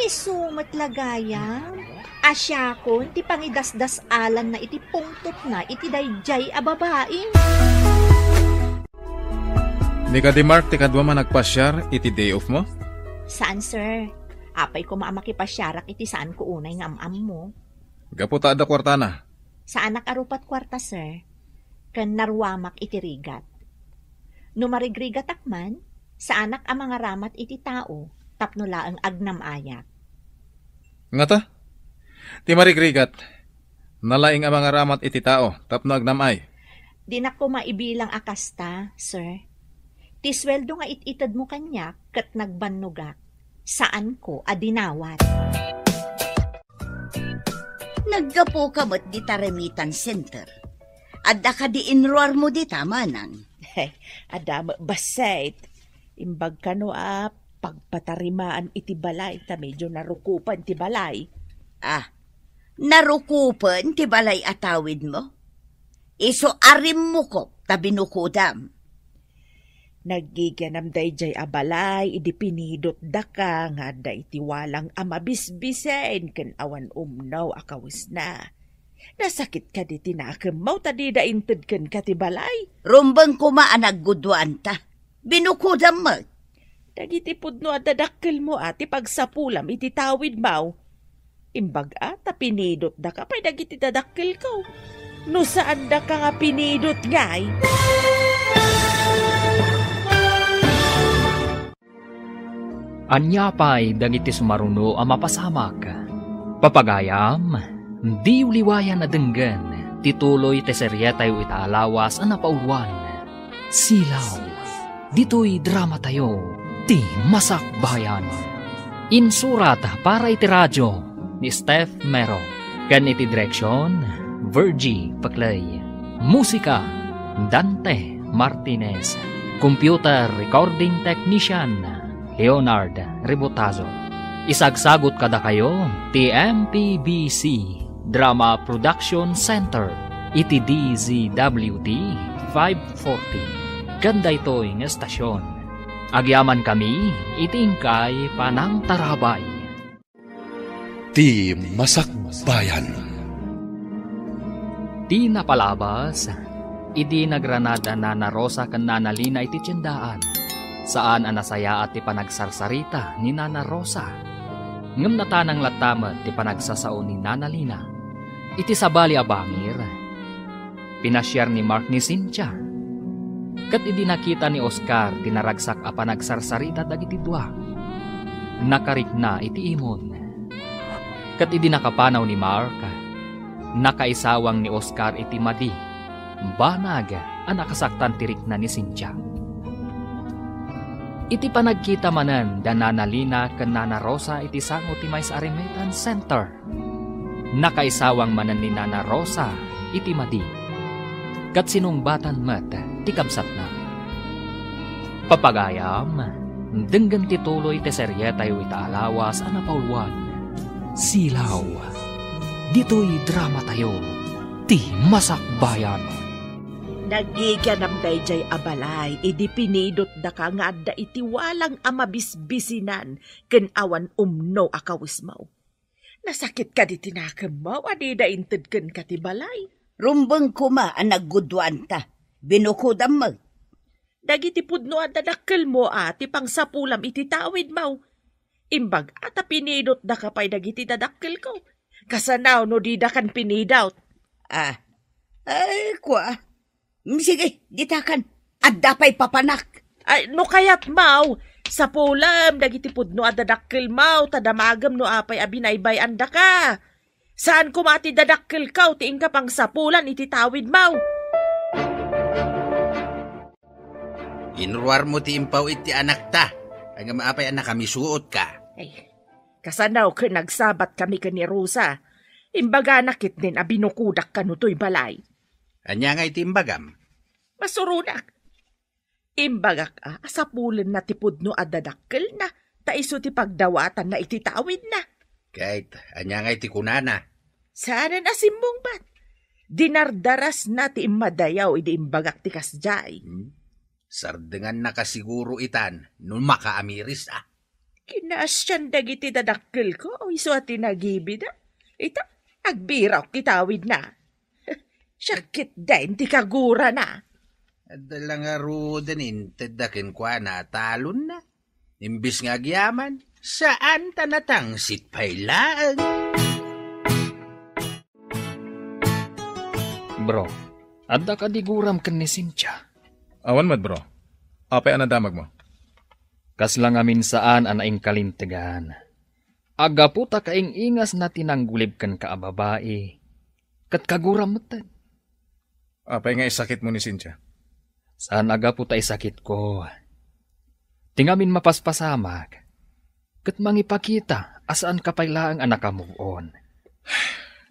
isu met la gayam. Asiakon ti pangidasdas-alanna iti pungtotna iti daydiay a babai. Ni kadi Mark ti kaduam a nagpasiar iti day off mo? Saan, sir. Apay koma a makipasiarak iti saanko unay nga am-ammo. Gapu ta adda kuartana. Saanak a rupat kuarta, sir. Ken naruamak iti rigat. No marigrigatak man, saanak a mangaramat iti tao tapno laeng agnam-ayak. Ngata? Ti marigrigat, nalaing a mangaramat iti tao tapno agnam-ay. Dinak koma ibilang a kasta, sir. Ti sueldo nga it-itedmo kaniak ket nagbannogak, saanko a dinawat. Naggapuka met dita remittance center. Adda kadi inruarmo dita, manang? Adda met bassit. Imbag kano a Pagpatarimaan iti balay ta medio narukupen ti balay. Ah, narukupen ti balay a tawidmo? Isu a rimmukop ta binukodam. Naggiganam daydiay a balay idi pinidotdaka nga adda iti walang a mabisbisen ken awan umno a kawesna. Nasakit kadi ti nakemmo ta dida inted kenka ti balay? Rumbeng koma a nagguduanta. Binukodam met. Dagiti pudno a dadakkelmo a ti pagsapulam iti tawidmo. Imbag-a ta pinidotdaka pay dagiti dadakkelko. No saandaka nga pinidot ngay. Ania pay dagiti sumaruno a mapasamak? Papagayam, diyo liwayan a denggen ti tuloy ti serietayo ita a lawas a napauluan, Silaw. Ditoy dramatayo, ti Masakbayan. Insurat para iti radio ni Steph Mero, ken iti direksion, Virgie Paclay. Musika, Dante Martinez. Computer recording technician, Leonard Rebotazo. Isagsagot kadakayo ti M P B C Drama Production Center iti D Z W T five forty. Ken daytoy nga estasion, agyamankami iti inkay panangtarabay. Ti Masakbayan. Ti napalabas, idi nagranada Nana Rosa ken Nana Lina iti tiendaan, saan a nasayaat ti panagsarsarita ni Nana Rosa. Ngem natanang latta met ti panagsasao ni Nana Lina. Iti sabali a bangir, pinasiar ni Mark ni Cynthia. Ket idi nakita ni Oscar ti naragsak a panagsarsarita dagiti dua, nakarikna iti imon. Ket idi nakapanaw ni Mark, nakaisawang ni Oscar iti madi, banag a nakasaktan ti rikna ni Cynthia. Iti panagkita manen da Nana Lina ken Nana Rosa iti sango ti maysa a remittance center, nakaisawang manen ni Nana Rosa iti madi, ket sinungbatan met ti kabsatna. Papagayam, denggen ti tuloy ti serietayo ita a lawas a napauluan, Silaw. Ditoy dramatayo, ti Masakbayan. Naggiganam daydiay a balay idi pinidotdaka nga adda iti walang a mabisbisinan ken awan umno a kawesmo. Nasakit kadi ti nakemmo a dida inted kenka ti balay? Rumbeng koma a nagguduanta. Binukodam met. Dagiti pudno a dadakkelmo a ti pangsapulam iti tawidmo. Imbag-a ta pinidotdaka pay dagiti dadakkelko. Kasano no didakan pinidot? Ah, ay, kua. Mm, sige, ditakan. Adda pay papanak. Ay, no kayatmo, sapulem dagiti pudno a dadakkelmo, ta damagem no apay a binaybay-andaka. Saan koma ti dadakkelko ti inka pangsapulan iti tawidmo. Inruarmo ti impaw iti anakta. Ngem apay a nakamisuotka? Ay, kasano ket nagsabat kami ken ni Rosa? Imbagana ketdin a binukodak kano toy balay. Ania nga iti imbagam? Masuronak. Imbagak a, a sapulenna ti pudno a dadakkelna, ta isu ti pagdawatanna iti tawidna. Ket ania nga iti kunana? Saanen a simmungbat. Dinardarasna ti immadayaw idi imbagak ti kasdiay. Hmm? Sardengannaka siguro itan no makaamiris a. Kinaasian dagiti dadakkelko, isu a ti nagibida. Ita, agbirawk ti tawidna. Siak ketdin ti kagurana. Adda la ngaruden intedda kenkuana a talonna. Imbis nga agyaman, saan ta natangsit pay laeng. Bro, adda kadi guram ken ni Cynthia? Awan met, bro. Apay a nadamagmo? Kasla ngamin saan a naingkalintegan. Aggapu ta kaing-ingasna ti nanggulib kenka a babai, ket kaguram metten. Apay nga isakitmo ni Cynthia? Saan a gapu ta isakitko. Ti ngamin mapaspasamak, ket mangipakita a saanka pay laeng a naka-move on.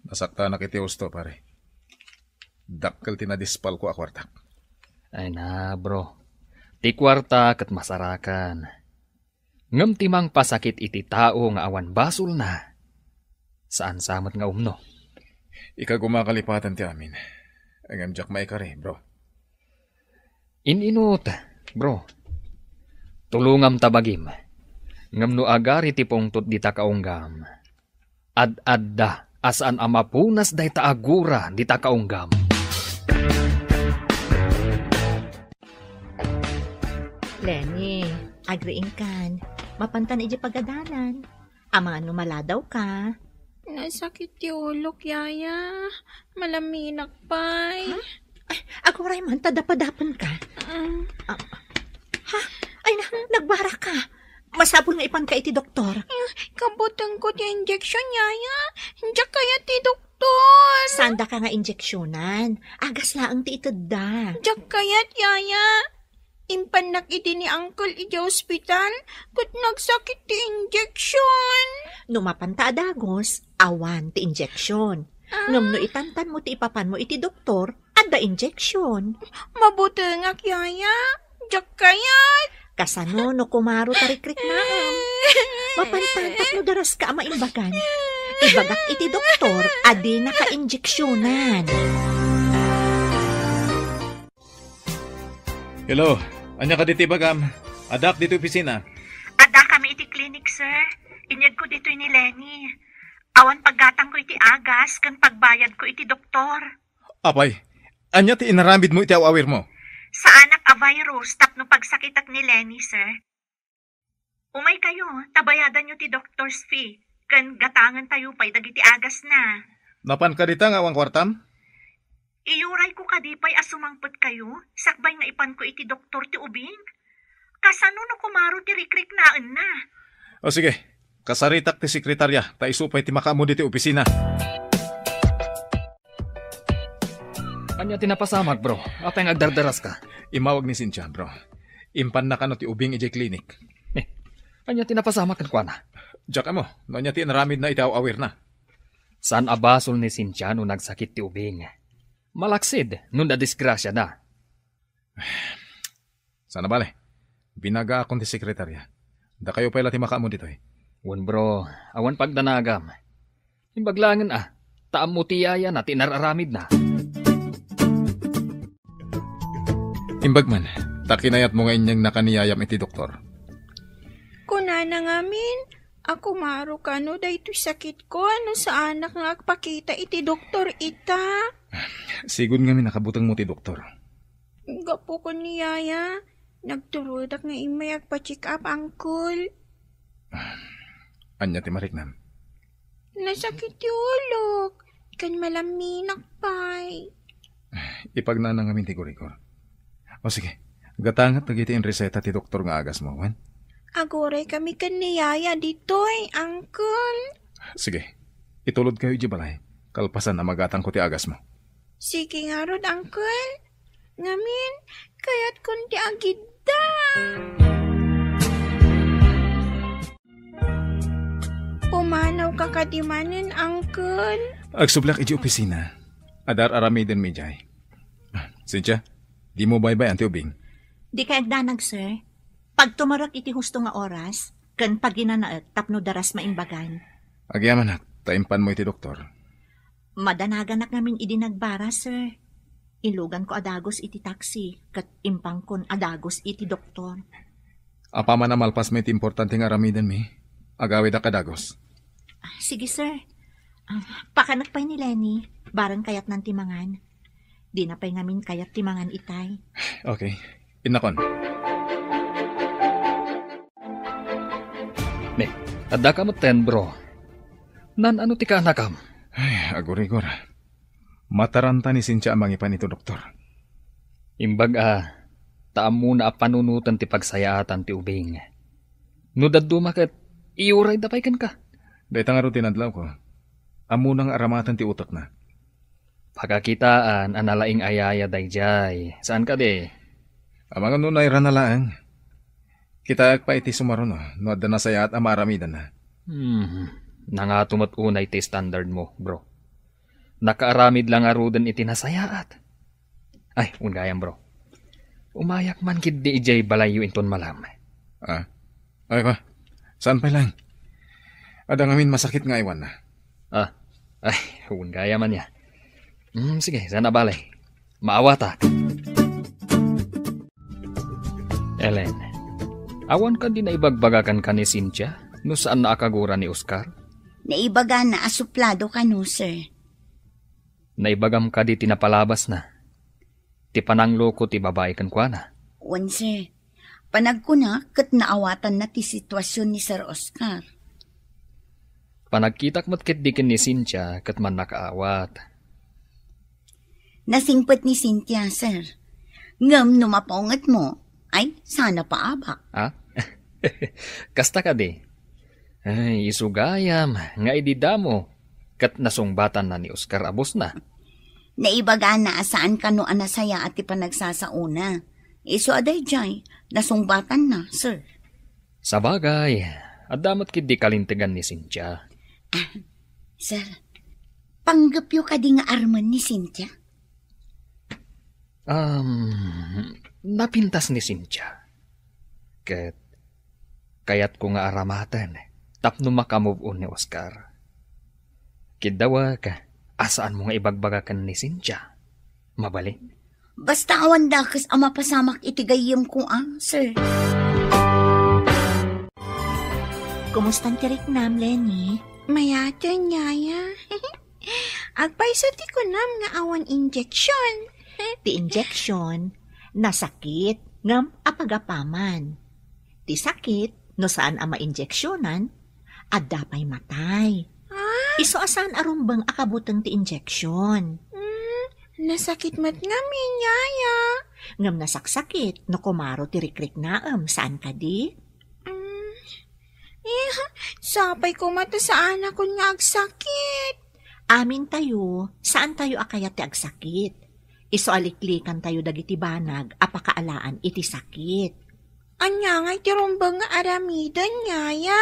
Nasaktanak iti husto, pare. Dakkel ti nadispalko a kuartak. Ay na, bro. Ti kuarta ket masarakan. Ngem ti mangpasakit iti tao nga awan basolna, saan sa met nga umno. Ikaw, gumakalipatan ti amin. Ngem diak maikari, bro. In-inut, bro. Tulongam ta bagim. Ngem no agari ti pungtot dita kaunggam, ad-adda a saan a mapunas dayta a gura dita kaunggam. Lenny, agriingkan. Mapantan iti pagadalan. Amangan no maladaw ka. Nasakit ti ulok, Yaya. Malaminak pay. Ha? Ay, aguray man ta dapadapen ka. Mm. Ah, ha? Ay na, nagbara ka. Masapul nga ipan ka iti doktor. Mm, kabuteng ko ti injection, Yaya. Diak kayat ti doktor. Saan da ka nga injeksionan? Agas laeng ti itedda. Diak kayat, Yaya. Impannak idi ni Uncle idiay ospital, ket nagsakit ti injection. No mapanta a dagos, awan ti injection. Ah. Ngem no itantan mo ti ipapan mo iti doktor, adda injection. Mabutengak, Yaya. Diak kayat. Kasano no kumaro ta rikriknaem? Mapanta tapno daras ka a maimbagan. Ibagak iti doktor a dina ka injeksionan. Hello, ania kadi ti ibagam? Addaak ditoy opisina. Adda kami iti klinik, sir. Inyegko ditoy ni Lenny. Awan paggatangko iti agas ken pagbayadko iti doktor. Apay, ania ti inaramidmo iti aw-awirmo? Saanak a virus tapno pagsakitak ni Lenny, sir. Umay kayo, ta bayadanyo ti doctor's fee, ken gatangantayo pay dagiti agasna. Napan ka dita nga awan kuartam? Iyurayko kadi pay a sumangpet kayo, sakbay nga ipanko iti doktor ti ubing. Kasano no kumaro ti rikriknaenna? O sige, kasaritak ti sekretarya, ta isu pay ti makaammo ditoy opisina. Ania ti napasamak, bro? Apay nga agdardaraska? Immawag ni Cynthia, bro. Impanna kano ti ubing idiay klinik. Eh, ania ti napasamak kenkuana? Diak ammo, no ania ti inaramidna iti aw-awirna. Saan a basol ni Cynthia no nagsakit ti ubing. Malaksid no nadisgrasiada. Saan a bale, binagaakon ti sekretarya. Dakayo pay la ti makaammo ditoy. Wen, bro, awan pagdanagam. Imbag laengen a, ta ammo ti yayana ti inar-aramidna. Imbag man, ta kinayatmo nga inyegna ka ni yayam iti doktor. Kunana ngamin, a kumaro kano daytoy sakitko no saanak nga agpakita iti doktor ita. Sigud ngamin a kabutengmo ti doktor. Gapu ken ni yaya, nagturodak nga immay agpa-check up, Uncle. Ania ti mariknam? Nasakit ti ulok, ken malaminak pay. Ipagnana ngamin ti gurigor. O sige, gatanget dagiti inreseta ti doktor nga agasmo, wen? Aguray kami ken ni yaya ditoy, Uncle. Sige, itulod kayo idiay balay. Kalpasan a magatangko ti agasmo. Sige ngarud, Uncle. Ngamin, kayatkon ti agidda. Pumanaw ka kadi manen, Uncle? Agsubleak idiay opisina. Adda ar-aramidenmi idiay. Cynthia, dimo baybay-an ti ubing. Dikay agdanag, sir. Pagtumerek iti husto nga oras, ken paginanaek tapno daras maimbagan. Agyamanak, ta impanmo iti doktor. Madanaganak ngamin idi nagbara, sir. Iluganko a dagus iti taksi, ket impankon a dagus iti doktor. Apaman a malpasmo iti importante nga aramidenmi, agawidak a dagus. Sige, sir. Ah, pakanek pay ni Lenny, bareng kayatnan ti mangan. Dina pay ngamin kayat ti mangan itay. Okay. Innakon. Ne, addaka metten, bro. Naan-ano ti kaanakam? Ay, agurigor. Mataranta ni Cynthia a mangipan iti doktor. Imbag a, ta ammona a panunoten ti pagsayaatan ti ubing. No dadduma ket, iyurayda pay kenka. Dayta ngarud ti nadlawko. Ammona nga aramaten ti utekna. Pakakitaan a nalaing a yaya daydiay. Saan kadi? Amangan no nairana laeng. Kitaek pay iti sumaruno no adda nasayaat a maaramidanna. Hmm. Nangato met unay ti standard mo, bro. Nakaaramid la ngaruden iti nasayaat. Ay, wen gayam, bro. Umayak man ketdi idiay balayyo inton malam. Ah? Ay, ka? Saan pay laeng? Adda ngamin masakit nga aywanna. Ah, ay, wen gayam ania. Hmm, sige, saan a bale. Maawatak. Ellen, awan kadi naibagbagakan ka ni Cynthia no saanna a kagura ni Oscar? Naibagana a suplado kano, sir. Naibagam kadi ti napalabasna? Ti panangloko ti babai kenkuana? Wen, sir. Panagkuna ket naawatanna ti situasion ni Sir Oscar. Panagkitak met ketdi ken ni Cynthia ket mannakaawat. Nasingpet ni Cynthia, sir. Ngem no mapaungetmo, ay, sana paabak. Ha? Kasta kadi? Ay, isu gayam nga idi damo ket nasungbatanna ni Oscar a bosna. Naibagana a saan kano a nasayaat ti panagsasaona. Isu a daydiay, nasungbatanna, sir. Sabagay, adda met ketdi kalintegan ni Cynthia. Ah, sir, panggepyo kadi nga armen ni Cynthia? Um, napintas ni Cynthia. Ket kayatko nga aramaten tapno makamove on ni Oscar. Kiddawek a saanmo nga ibagbaga ken ni Cynthia. Mabalin? Basta awan dakes a mapasamak iti gayyemko, ah, sir. Kumustan ti riknam, Lenny? Mayaten, Yaya. Agpayso ti kunam nga awan injection. Ti injection, nasakit, ngem apagapaman. Ti sakit, no saan a mainjeksionan, adda pay matay. Ah? Isu a saan a rumbeng a kabuteng ti injection. Hmm, nasakit met ngamin, Yaya. Ngem nasaksakit no kumaro ti rikriknaem, saan kadi? Hmm, eh, sapay koma ta saanakon nga agsakit. Amintayo, saantayo a kayat ti agsakit. Isu a liklikantayo dagiti banag a pakaalaan iti sakit. Ania ngay ti rumbeng nga aramiden, Yaya?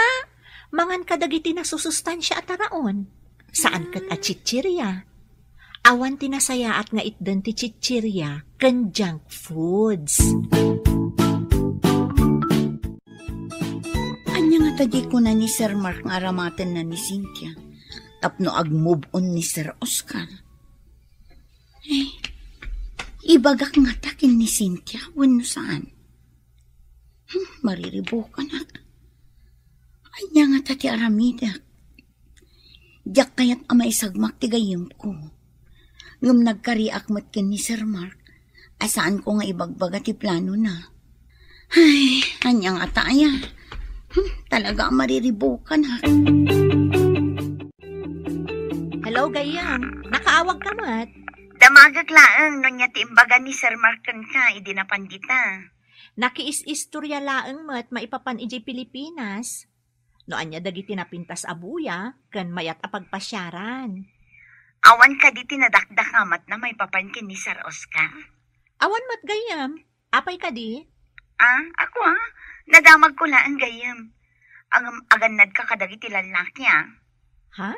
Mangan kadagiti nasusustansia a taraon. Saan ket a chichirya. Awan ti nasayaat nga itden ti chichirya ken junk foods. Ania ngata diay kuna ni Sir Mark nga aramatenna ni Cynthia tapno ag-move on ni Sir Oscar? Eh, ibagak ngata ken ni Cynthia wenno saan? Hmm, mariribukanak. Ania ngata ti aramidek? Diak kayat a maisagmak ti gayyemko. Ngem nagkariak met ken ni Sir Mark a saanko nga ibagbaga ti planona. Ay, ania ngata aya? Hmm, talaga a mariribukanak. Hello, gayyem. Nakaawag ka met? Damagek laeng no ania ti imbaga ni Sir Mark kenka idi napan dita. Nakiis-istorya laeng met maipapan idiay Pilipinas. No ania dagiti napintas a buya ken mayat a pagpasiaran. Awan kadi ti nadakdakamatna maipapan ken ni Sir Oscar? Awan met gayyem. Apay kadi? Ah, ako, ah. Nadamagko laeng gayyem. Ngem agannadka kadagiti lallaki, ah. Ha?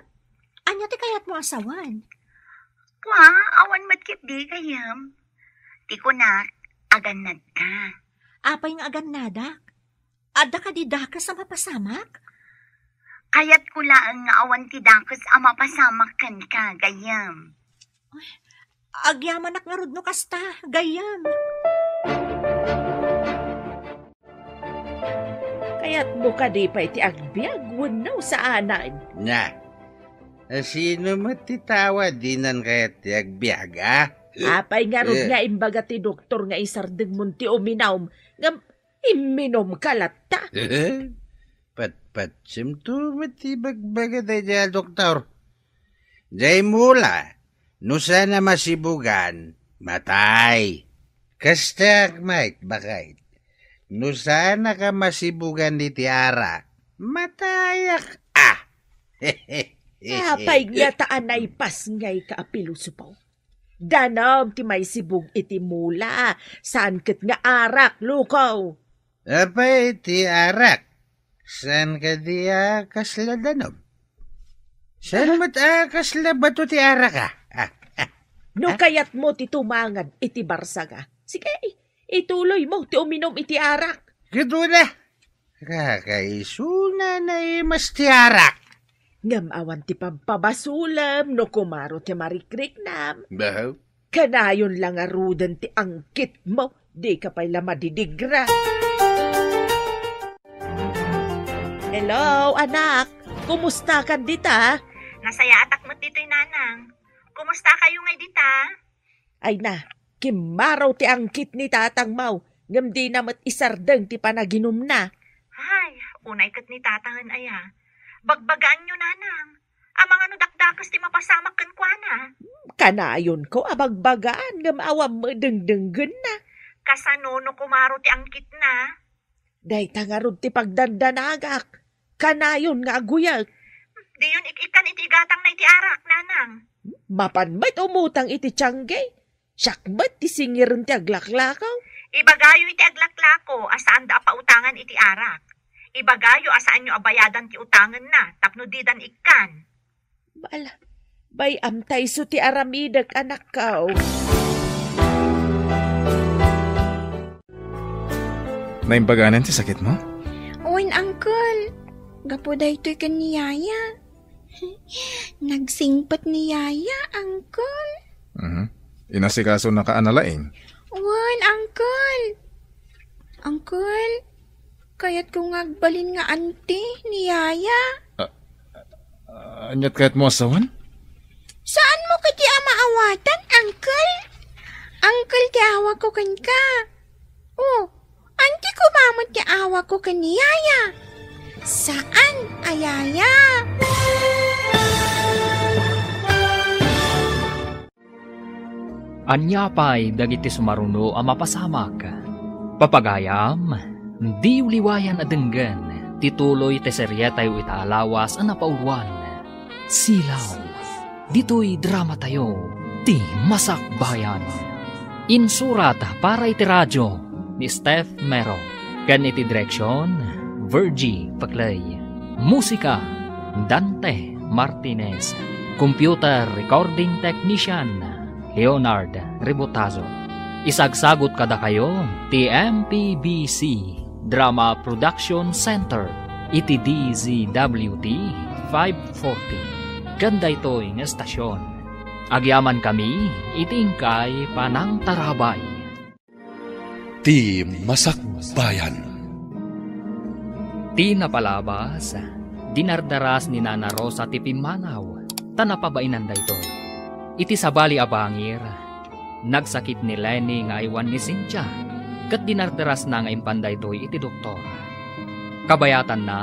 Ania ti kayatmo a sawen? Kua, awan met ketdi gayyem. Ti kunak, agannadka. Apay nga agannadak? Adda kadi dakes a mapasamak? Kayatko laeng nga awan ti dakes a mapasamak kenka, gayyem. Agyamanak ngarud no kasta, gayyem. Kayatmo kadi pay ti agbiag wenno saanen? Na, sino met ti tao a dinan kayat ti agbiag, a? Apay ngarud Eh. nga imbaga ti doktor nga isardengmon ti uminum, ngem imminumka latta? Patpatsimto met ti ibagbaga daydiay a doktor. Diay mula, no saan a masibugan, matay. Kastaak met, baket. No saanak a masibugan iti arak, matayak, ah. Apay ngata a naipasngayka a pilosopo? Danum ti maisibug iti mula, saan ket nga arak, lukaw. Apay ti arak? Saan kadi a kasla danum? Saan met a kasla bato ti arak, a? Ah, ah, No ah? kayatmo ti tumangad iti barsaga, sige, ituloymo ti uminum iti arak. Ket una, kakaisuna Naimas ti arak. Ngem awan ti pagpabasolem no kumaro ti marikriknam. Bahaw. Kanayon la ngaruden ti angkitmo, dika pay la madidigra. Hello, anak. Kumustakan dita? Nasayaatak met ditoy, nanang. Kumustakayo ngay dita? Ay na, kimmaro ti angkit ni tatangmo, ngem dina met isardeng ti panaginumna. Ay, unay ket ni tatangen aya. Bagbagaanyo, nanang. Amangan no dakdakes ti mapasamak kenkuana. Kanayonko a bagbagaan, ngem awan met dengdenggenna. Kasano no kumaro ti angkitna? Dayta ngarud ti pagdandanagak. Kanayon nga aguyag. Diyon ik-ikkan iti igatangna iti arak, nanang. Mapan met umutang iti tiangge. Siak met ti singiren ti aglaklako. Ibagayo iti aglaklako a saanda a pautangan iti arak. Ibagayo a saanyo a bayadan ti utangenna tapno didan ikkan. Bala, bay-am ta isu ti aramidek, anakko. Naimbaganan ti sakitmo? Wen, Uncle. Gapu daytoy ken ni Yaya. Nagsingpet ni Yaya, Uncle. Mhm. Inasikasonaka a nalaing? Wen, Uncle. Uncle, kayatko nga agbalin nga anti ni Yaya. Ah, ah, aniat kayatmo a sawen? Saanmo kadi a maawatan, Uncle? Uncle ti awagko kenka. Oh, anti koma met ti awagko ken ni Yaya. Saan a Yaya? Ania pay dagiti sumaruno a mapasamak? Papagayam, diyo liwayan a denggen ti tuloy ti serietayo ita a lawas a napauluan, Silaw. Ditoy dramatayo, Ti Masakbayan. Insurat para iti radio ni Steph Mero, ken iti direksion, Virgie Paclay. Musika, Dante Martinez. Computer recording technician, Leonard Ributazo. Isagsagut kadakayo ti M P B C Drama Production Center iti D Z W T five forty. Ken daytoy nga estasion, agyamankami iti inkay panangtarabay. Ti Masakbayan. Ti napalabas, dinardaras ni Nana Rosa ti pimmanaw, ta napabainanda daytoy. Iti sabali a bangir, nagsakit ni Lenny nga aywan ni Cynthia, ket dinardarasna nga impan daytoy iti doktor. Kabayatanna,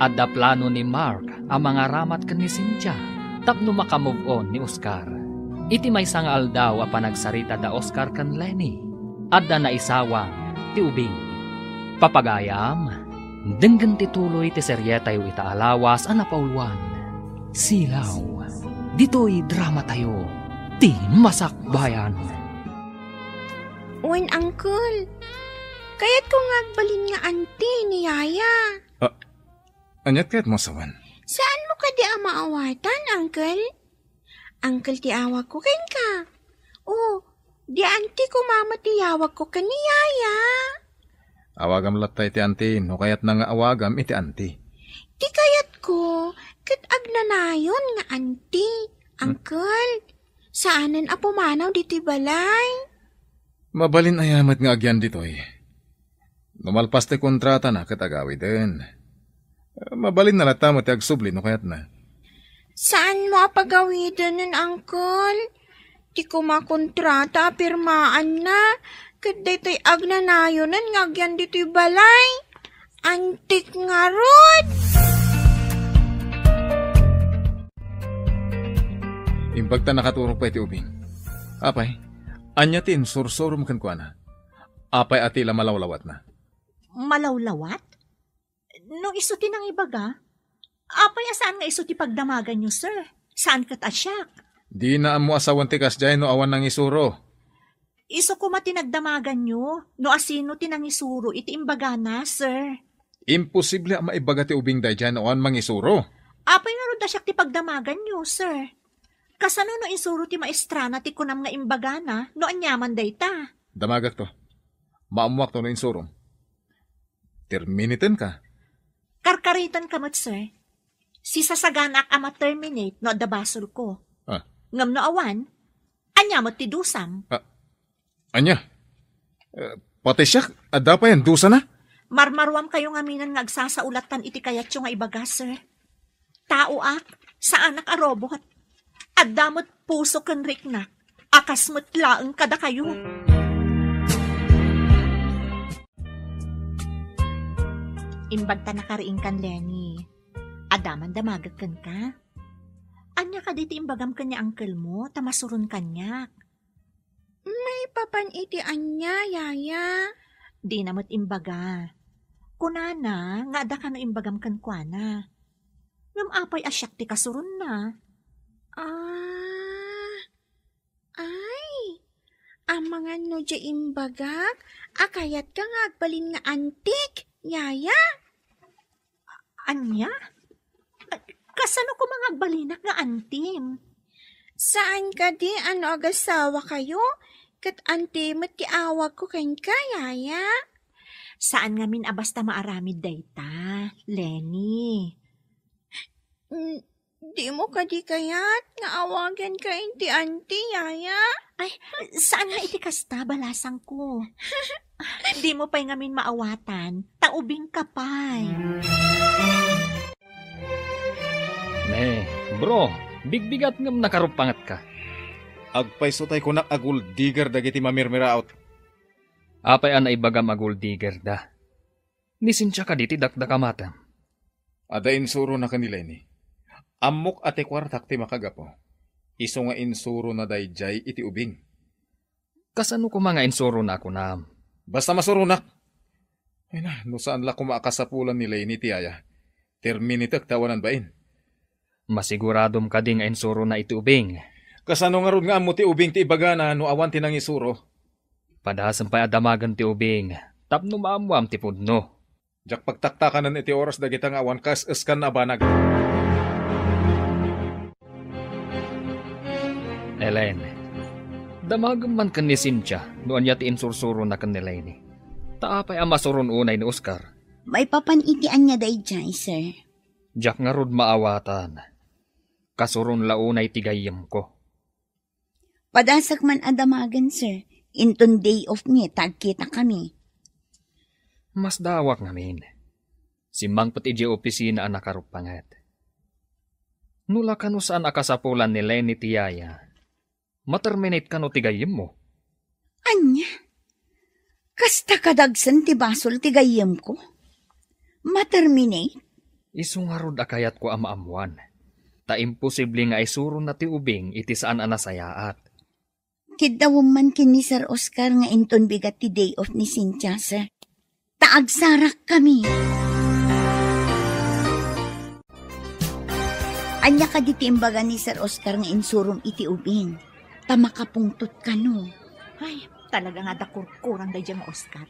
adda plano ni Mark a mangaramat ken ni Cynthia tapno maka-move on ni Oscar. Iti maysa nga aldaw a panagsarita da Oscar ken Lenny, adda naisawang ti ubing. Papagayam, denggen ti tuloy ti serietayo ita a lawas a napauluan, Silaw. Ditoy dramatayo, Ti Masakbayan. Wen, Uncle. Kayatko nga agbalin nga anti ni Yaya. Ah, aniat kayatmo a sawen? Saanmo kadi a maawatan, Uncle? Uncle ti awagko kenka. Oh, di anti koma met ti awagko ken ni Yaya. Awagam latta iti anti no kayatna nga awagam iti anti. Ti kayatko, ket agnanayon nga anti, Hmm. Uncle. Saanen a pumanaw ditoy balay. Mabalin aya met nga agyan ditoy? No malpas ti kontratana ket agawiden. Mabalinna latta met ti agsubli no kayatna. Saanmo a pagawidenen, Uncle? Ti koma kontrata a pirmaanna, ket daytoy agnanayonen nga agyan ditoy balay. Antik ngarud! Imbag ta nakaturog pay ti ubing. Apay, ania ti insursurom kenkuana? Apay a ti la malawlawatna? Malawlawat? No isu ti nangibaga, apay a saan nga isu ti pagdamaganyo, sir? Saan ket a siak? Dina ammo a sawen ti kasdiay no awan nangisuro. Isu koma ti nagdamaganyo, no asino ti nangisuro iti imbagana, sir. Imposible a maibaga ti ubing daydiay no awan mangisuro. Apay ngarud a siak ti pagdamaganyo, sir? Kasano no insuro ti maestrana ti kunam nga imbagana no aniaman dayta? Damagakto. Maammoakto no insurom. Terminitenka. Karkaritanka met, sir. Sisasaganaak a ma-terminate no adda basolko. Ah. Ngem no awan, ania met ti dusam? Ah, ania? Eh, pati siak, adda pay a dusana? Marmaruamkayo ngaminen nga agsasaulatan iti kayatyo nga ibaga, sir. Taoak, saanak a robot. Adda met puso ken riknak, a kas met laeng kadakayo. Imbag ta nakariingkan, Lenny. Adda man damagek kenka? Ania kadi ti imbagam ken ni uncle mo, ta masuron kaniak? Maipapan iti ania, yaya? Dina met imbaga. Kunana nga adda kano imbagam kenkuana. Ngem apay a siak ti kasuronna? Ah, ay, amangan no diay imbagak a kayatka nga agbalin nga antik, yaya? Ania? Kasano koma nga agbalinak nga antim? Saan kadi a no agasawakayo, ket anti met ti awagko kenka, yaya? Saan ngamin a basta maaramid dayta, Lenny. Mm, dimo kadi kayat nga awaganka iti anti, yaya? Ay, saan nga iti kasta, balasangko. Dimo pay ngamin maawatan, ta ubingka pay. Ne, bro, bigbigat ngem nakaruppangetka. Agpayso tay kunak a gold digger dagiti mamirmiraot. Apay a naibagam a gold digger da? Ni Cynthia kadi ti dakdakamatem? Adda insurona ken ni Lenny. Ammok a ti kuartak ti makagapu. Isu nga insurona daydiay iti ubing. Kasano koma nga insurona a kunam? Basta masuronak. Ay na, no saan la koma a kasapulan ni Lenny ti yaya, terminatek ta awanan bain. Masiguradom kadi nga insurona iti ubing? Kasano ngarud nga ammo ti ubing ti ibagana no awan ti nangisuro? Padasem pay a damagen ti ubing tapno maammoam ti pudno. Diak pagtaktakanen iti oras dagita nga awan kaes-eskan a banag. Elaine, damagem man ken ni Cynthia no ania ti insursurona ken ni Lenny. Ta apay a masuron unay ni Oscar? Maipapan iti ania daydiay, sir? Diak ngarud maawatan. Kasuron la unay ti gayyemko. Padasek man a damagen, sir. Inton day off mi, ta agkitakami. Masdaawak ngamin. Simmangpet idiay opisina a nakaruppanget. No la kano saan a kasapulan ni Lenny ti yaya, materminate kano ti gayyemmo. Ania? Kasta kadagsen ti basol ti gayyemko? Materminate? Isu ngarud a kayatko a maammoan. Ta imposible nga isurona ti ubing iti saan a nasayaat. Kiddawem man ken ni Sir Oscar nga inton bigat ti day off ni Cynthia, sir. Ta agsarakkami. Ania kadi ti imbaga ni Sir Oscar nga insurom iti ubing? Ta makapungtot kano. Ay, talaga nga adda kurkurang daydiay nga Oscar.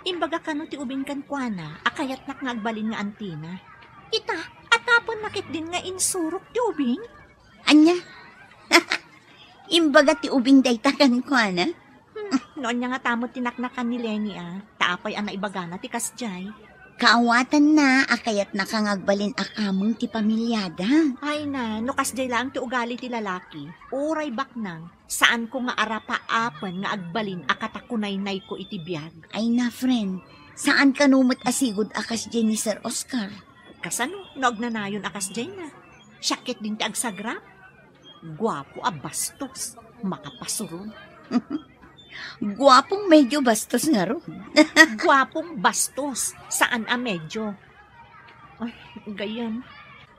Imbaga kano ti ubing kenkuana a kayatnak nga agbalin nga antina. Ita, atapenna ketdin nga insurok ti ubing? Ania? Imbaga ti ubing dayta kenkuana? Hmm, no ania ngata met ti naknakan ni Lenny, a, ta apay a naibagana ti kasdiay? Kaawatanna a kayatnaka nga agbalin a kameng ti pamiliada. Ay na, no kasdiay laeng ti ugali ti lalaki, uray baknang, saanko nga arapaapen nga agbalin a katakunaynayko iti biag. Ay na, friend, saan kano met a sigud a kasdiay ni Sir Oscar? Kasano no agnanayon a kasdiay na? Siak ketdin ti agsagrap. Guapo a bastos, makapasuron. Guapong medyo bastos ngarud. Guapong bastos, saan a medyo. Ay, gayyem.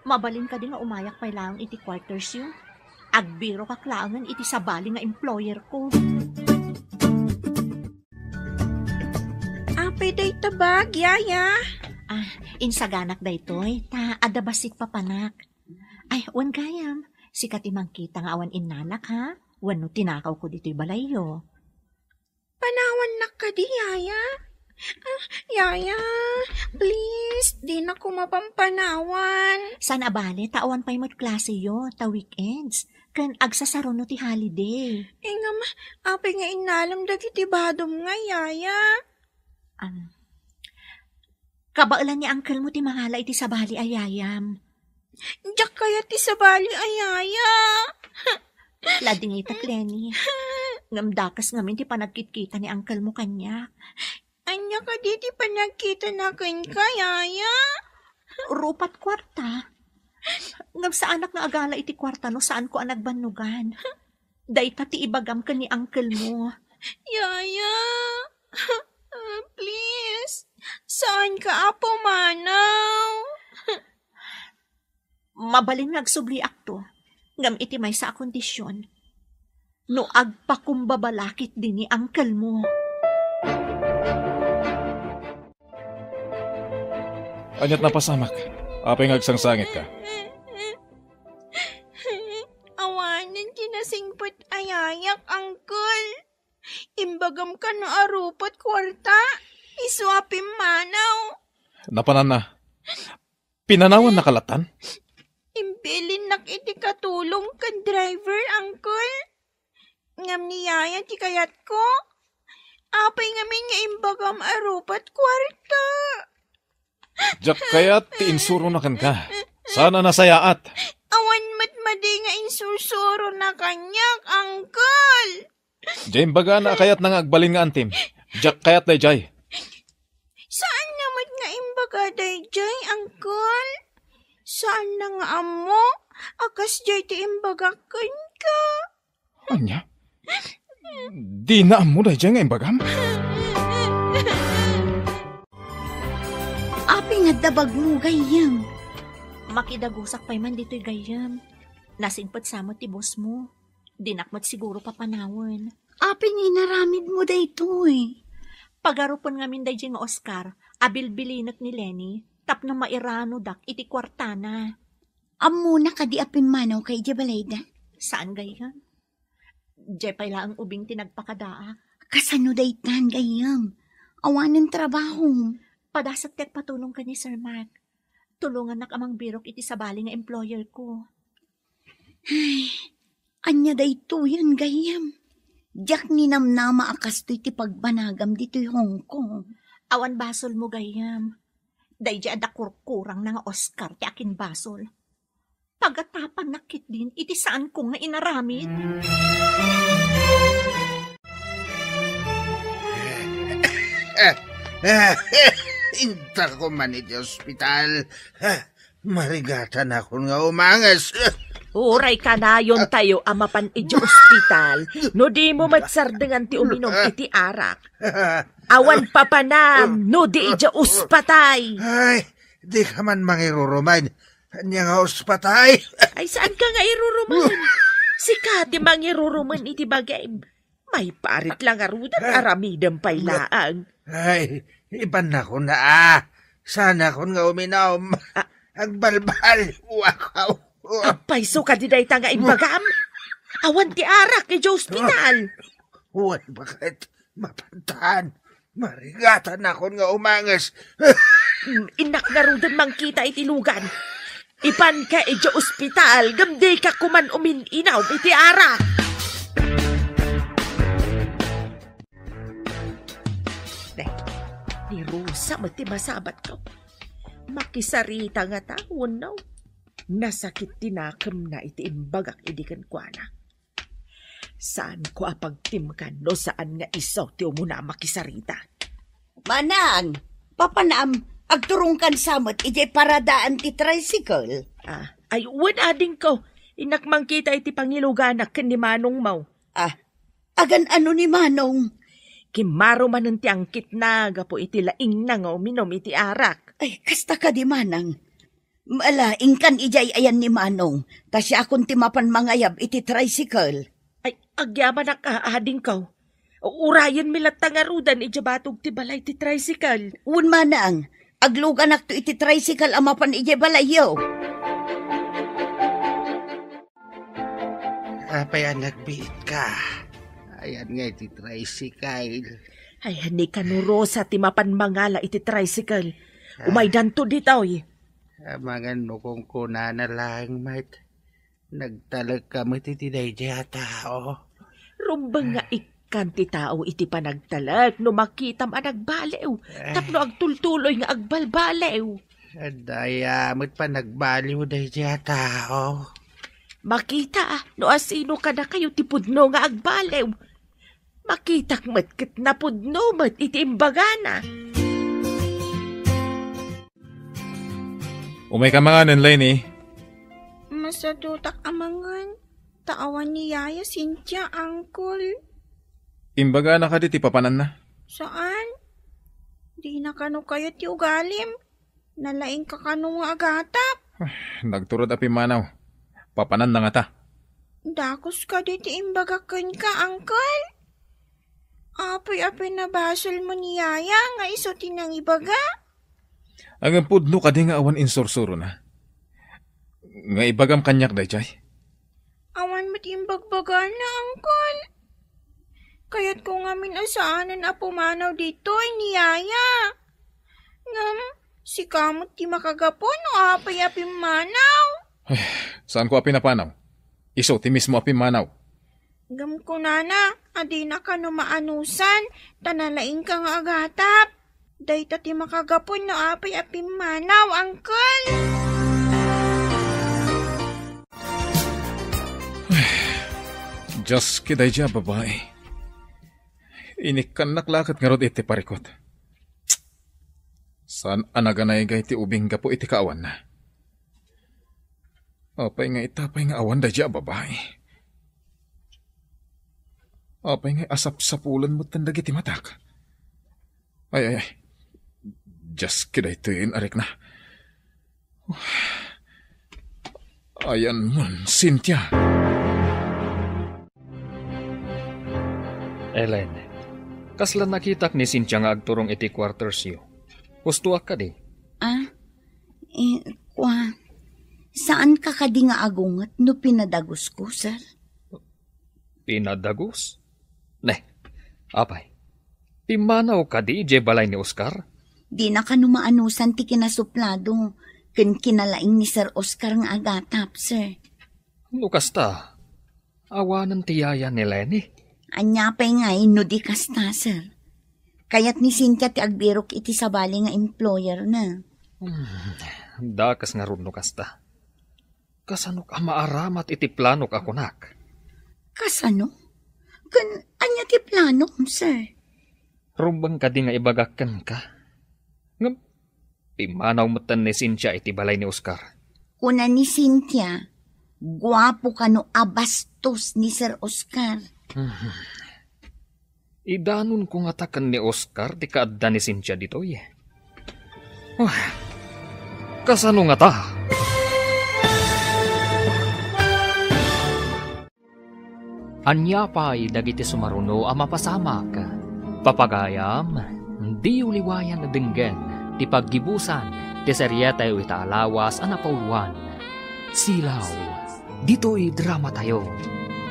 Mabalin kadi nga umayak pay laeng iti quarters yo? Agbirokak laengen iti sabali nga employer ko. Apay dayta bag, yaya? Ah, insaganak daytoy, ta adda bassit papanak. Ay, wen gayam, sika ti mangkita nga awan innanak, ha? Wenno tinakawko ditoy balayyo. Panawannak kadi, yaya? Ah, yaya, please, dinak koma pampanawan. Saan a bale, ta awan pay met klaseyo, ta weekends. Ken agsasaruno ti holiday. Ngem, apay nga innalem dagiti badom nga, yaya? Am, Kabaelan ni uncle mo ti mangala iti sabali a yayam. Diak kayat ti sabali a yaya. Ladingitak, Lenny. Ngem dakes ngamin ti panagkitkita ni uncle mo kaniak. Ania kadi ti panagkitana kenka, yaya? Rupat kuarta. Ngem saanak nga agala iti kuarta no saanko a nagbannogan. Dayta ti ibagam ken ni uncle mo. Yaya, please, saanka a pumanaw. Mabalin nga agsubliakto, ngem iti maysa a kondisyon. No agpakumbaba la ketdi ni uncle mo. Aniat napasamak? Apay nga agsangsangitka? Awanen ti nasingpet a yayak, uncle. Imbagam kano a rupat kuarta, isu a pimmanaw. Napananna. Pinanawannaka lattan? Imbilinnak iti katulong ken driver, uncle. Ngem ni yaya ti kayatko. Apay ngamin nga imbagam a rupat kuarta? Diak kayat ti insurona kenka. Saan a nasayaat. Awan met madi nga insursurona kaniak, uncle. Diay imbagana a kayatna nga agbalin nga antim. Diak kayat daydiay. Saanna met nga imbaga daydiay, uncle. Saanna nga ammo a kasdiay ti imbagak kenka. Ania? Dina ammo daydiay nga imbagam? Apay nga adda bagmo, gayyem? Makidagusak pay man ditoy, gayyem. Nasingpet sa met ti boss mo. Dinak met siguro papanawen. Apay nga inaramidmo daytoy? Pagarupen ngamin daydiay nga Oscar a bilbilinek ni Lenny tapno mairanodak iti kuartana. Ammona kadi a pimmanawka idiay balayda? Saan, gayyem. Diay pay laeng ubing ti nagpakadaak. Kasano daytan, gayyem? Awanen trabahom. Padasat ti agpatulong ken ni Sir Mark. Tulongannak a mangbirok iti sabali nga employer ko. Ay, ania daytoyen, gayyem? Diak ninamnama a kastoy ti pagbanagam ditoy Hong Kong. Awan basolmo, gayyem. Daydiay adda kurkurangna nga Oscar ti akinbasol. Pagatapannak ketdin iti saanko nga inaramid. Intarko man iti ospital. Marigatanakon nga umanges. Uray kanayontayo a mapan idiay ospital no dimo met sardengan ti uminom iti arak. Awan papanam no di idiay ospatay. Ay, dika man mangirurumen. Ania nga ospatay? Ay, saanka nga irurumen? Sika ti mangirurumen iti bagim. Maiparit la ngaruden, aramidem pay laeng. Ay, ibannakon a. Saanakon nga uminom. Ah. Agbalbaliwak. Apay, isu kadi dayta nga imbagam? Awan ti arak idiay ospital. Wen, baket mapantan. Marigatanakon nga umanges. Mm, innak ngaruden mangkita iti lugan. Ipanka idiay ospital, ngem dika koman umin-inom iti arak. Deh, ni Rosa met ti masabatko. Makisarita ngata wenno? Nasakit ti nakemna iti imbagak idi kenkuana. Saanko a pagtimkan no saan nga isu ti umuna a makisarita. Manang, papanam, agturongkan sa met idiay paradaan ti tricycle. Ah, ay, wen, adingko. Innak mangkita iti pangiluganak ken ni manongmo. Ah, agan-ano ni manong? Kimmaro manen ti angkitna gapu iti laingna nga uminom iti arak. Ay, kasta kadi manang. Ala, inkan idiay ayan ni manong, ta siakon ti mapan mangayab iti tricycle. Ay, agyamanak a, adingko. Urayenmi latta ngaruden idiay batog ti balay ti tricycle. Wen manang, agluganakto iti tricycle a mapan idiay balayyo. Apay a nagbiitka? Ayan nga iti tricycle. Ay, ni Kano Rosa ti mapan mangala iti tricycle. Ah. Umaydanto ditoy. Amangan no kunkunana laeng met. Nagtalekka met iti daydiay a tao. Rumbeng nga ik-, Kan ti tao iti panagtalek no makitam a nagbaliw, Eh. tapno agtultuloy nga agbalbaliw. Adda aya met panagbaliw daydiay a tao. Makita no asino kadakayo ti pudno nga agbaliw. Makitak met ket napudno met iti imbagana. Umayka manganen, Lenny. Masadutak a mangan, ta awan ni Yaya Cynthia, Uncle. Imbagana kadi ti papananna? Saan? Dina kano kayat ti ugalim. Nalaingka kano nga agatap. Nagturod a pimmanaw. Papananna ngata. Dakes kadi ti imbagak kenka, Uncle. Apay a pinabasolmo ni Yaya nga isu ti nangibaga? Ngem pudno kadi nga awan insursurona? Nga ibagam kaniak daydiay? Awan met imbagbagana, Uncle. Kayatko ngamin a saanen a pumanaw ditoy ni Yaya. Ngem, sika met ti makagapu no apay a pimmanaw. Ay, saanko a pinapanaw. Isu ti mismo a pimmanaw. Ngem kunana a dina kano maanusan, ta nalaingka nga agatap. Dayta ti makagapu no apay a pimmanaw, Uncle. Dios, ket daydiay a babai. Inikkannak la ket ngarud iti parikut. Saan a naganaygay ti ubing gapu iti kaawanna. Apay nga ita pay nga awan daydiay a babai? Apay nga asapsapulen metten dagiti matak? Ay, ay, ay. Dios, ket daytoy in arikna. Ayan man, Cynthia. Ellen, kasla nakitak ni Cynthia nga agturong iti quartersyo. Hustoak kadi? Ah, eh, kua, saanka kadi nga agunget no pinadagusko, sir? Pinadagus? Ne, apay, pimmanaw kadi idiay balay ni Oscar? Dina kano maanusan ti kinasuplado ken kinalaing ni Sir Oscar nga agatap, sir. No kasta, awanen ti yaya ni Lenny. Ania pay ngay no di kasta, sir? Kayat ni Cynthia ti agbirok iti sabali nga employer na. Hmm, dakes ngarud no kasta. Kasanok a maaramat iti planok a kunak? Kasano? Ken ania ti planom, sir? Rumbeng kadi nga ibagak kenka? Ngem, pimmanaw metten ni Cynthia iti balay ni Oscar. Kuna ni Cynthia, guapo kano a bastos ni Sir Oscar. Mhm. Idanonko ngata ken ni Oscar ti kaadda ni Cynthia ditoy. Ah, kasano ngata? Ania pay dagiti sumaruno a mapasamak? Papagayam, diyo liwayan a denggen ti paggibusan ti serietayo ita a lawas a napauluan, Silaw. Ditoy dramatayo,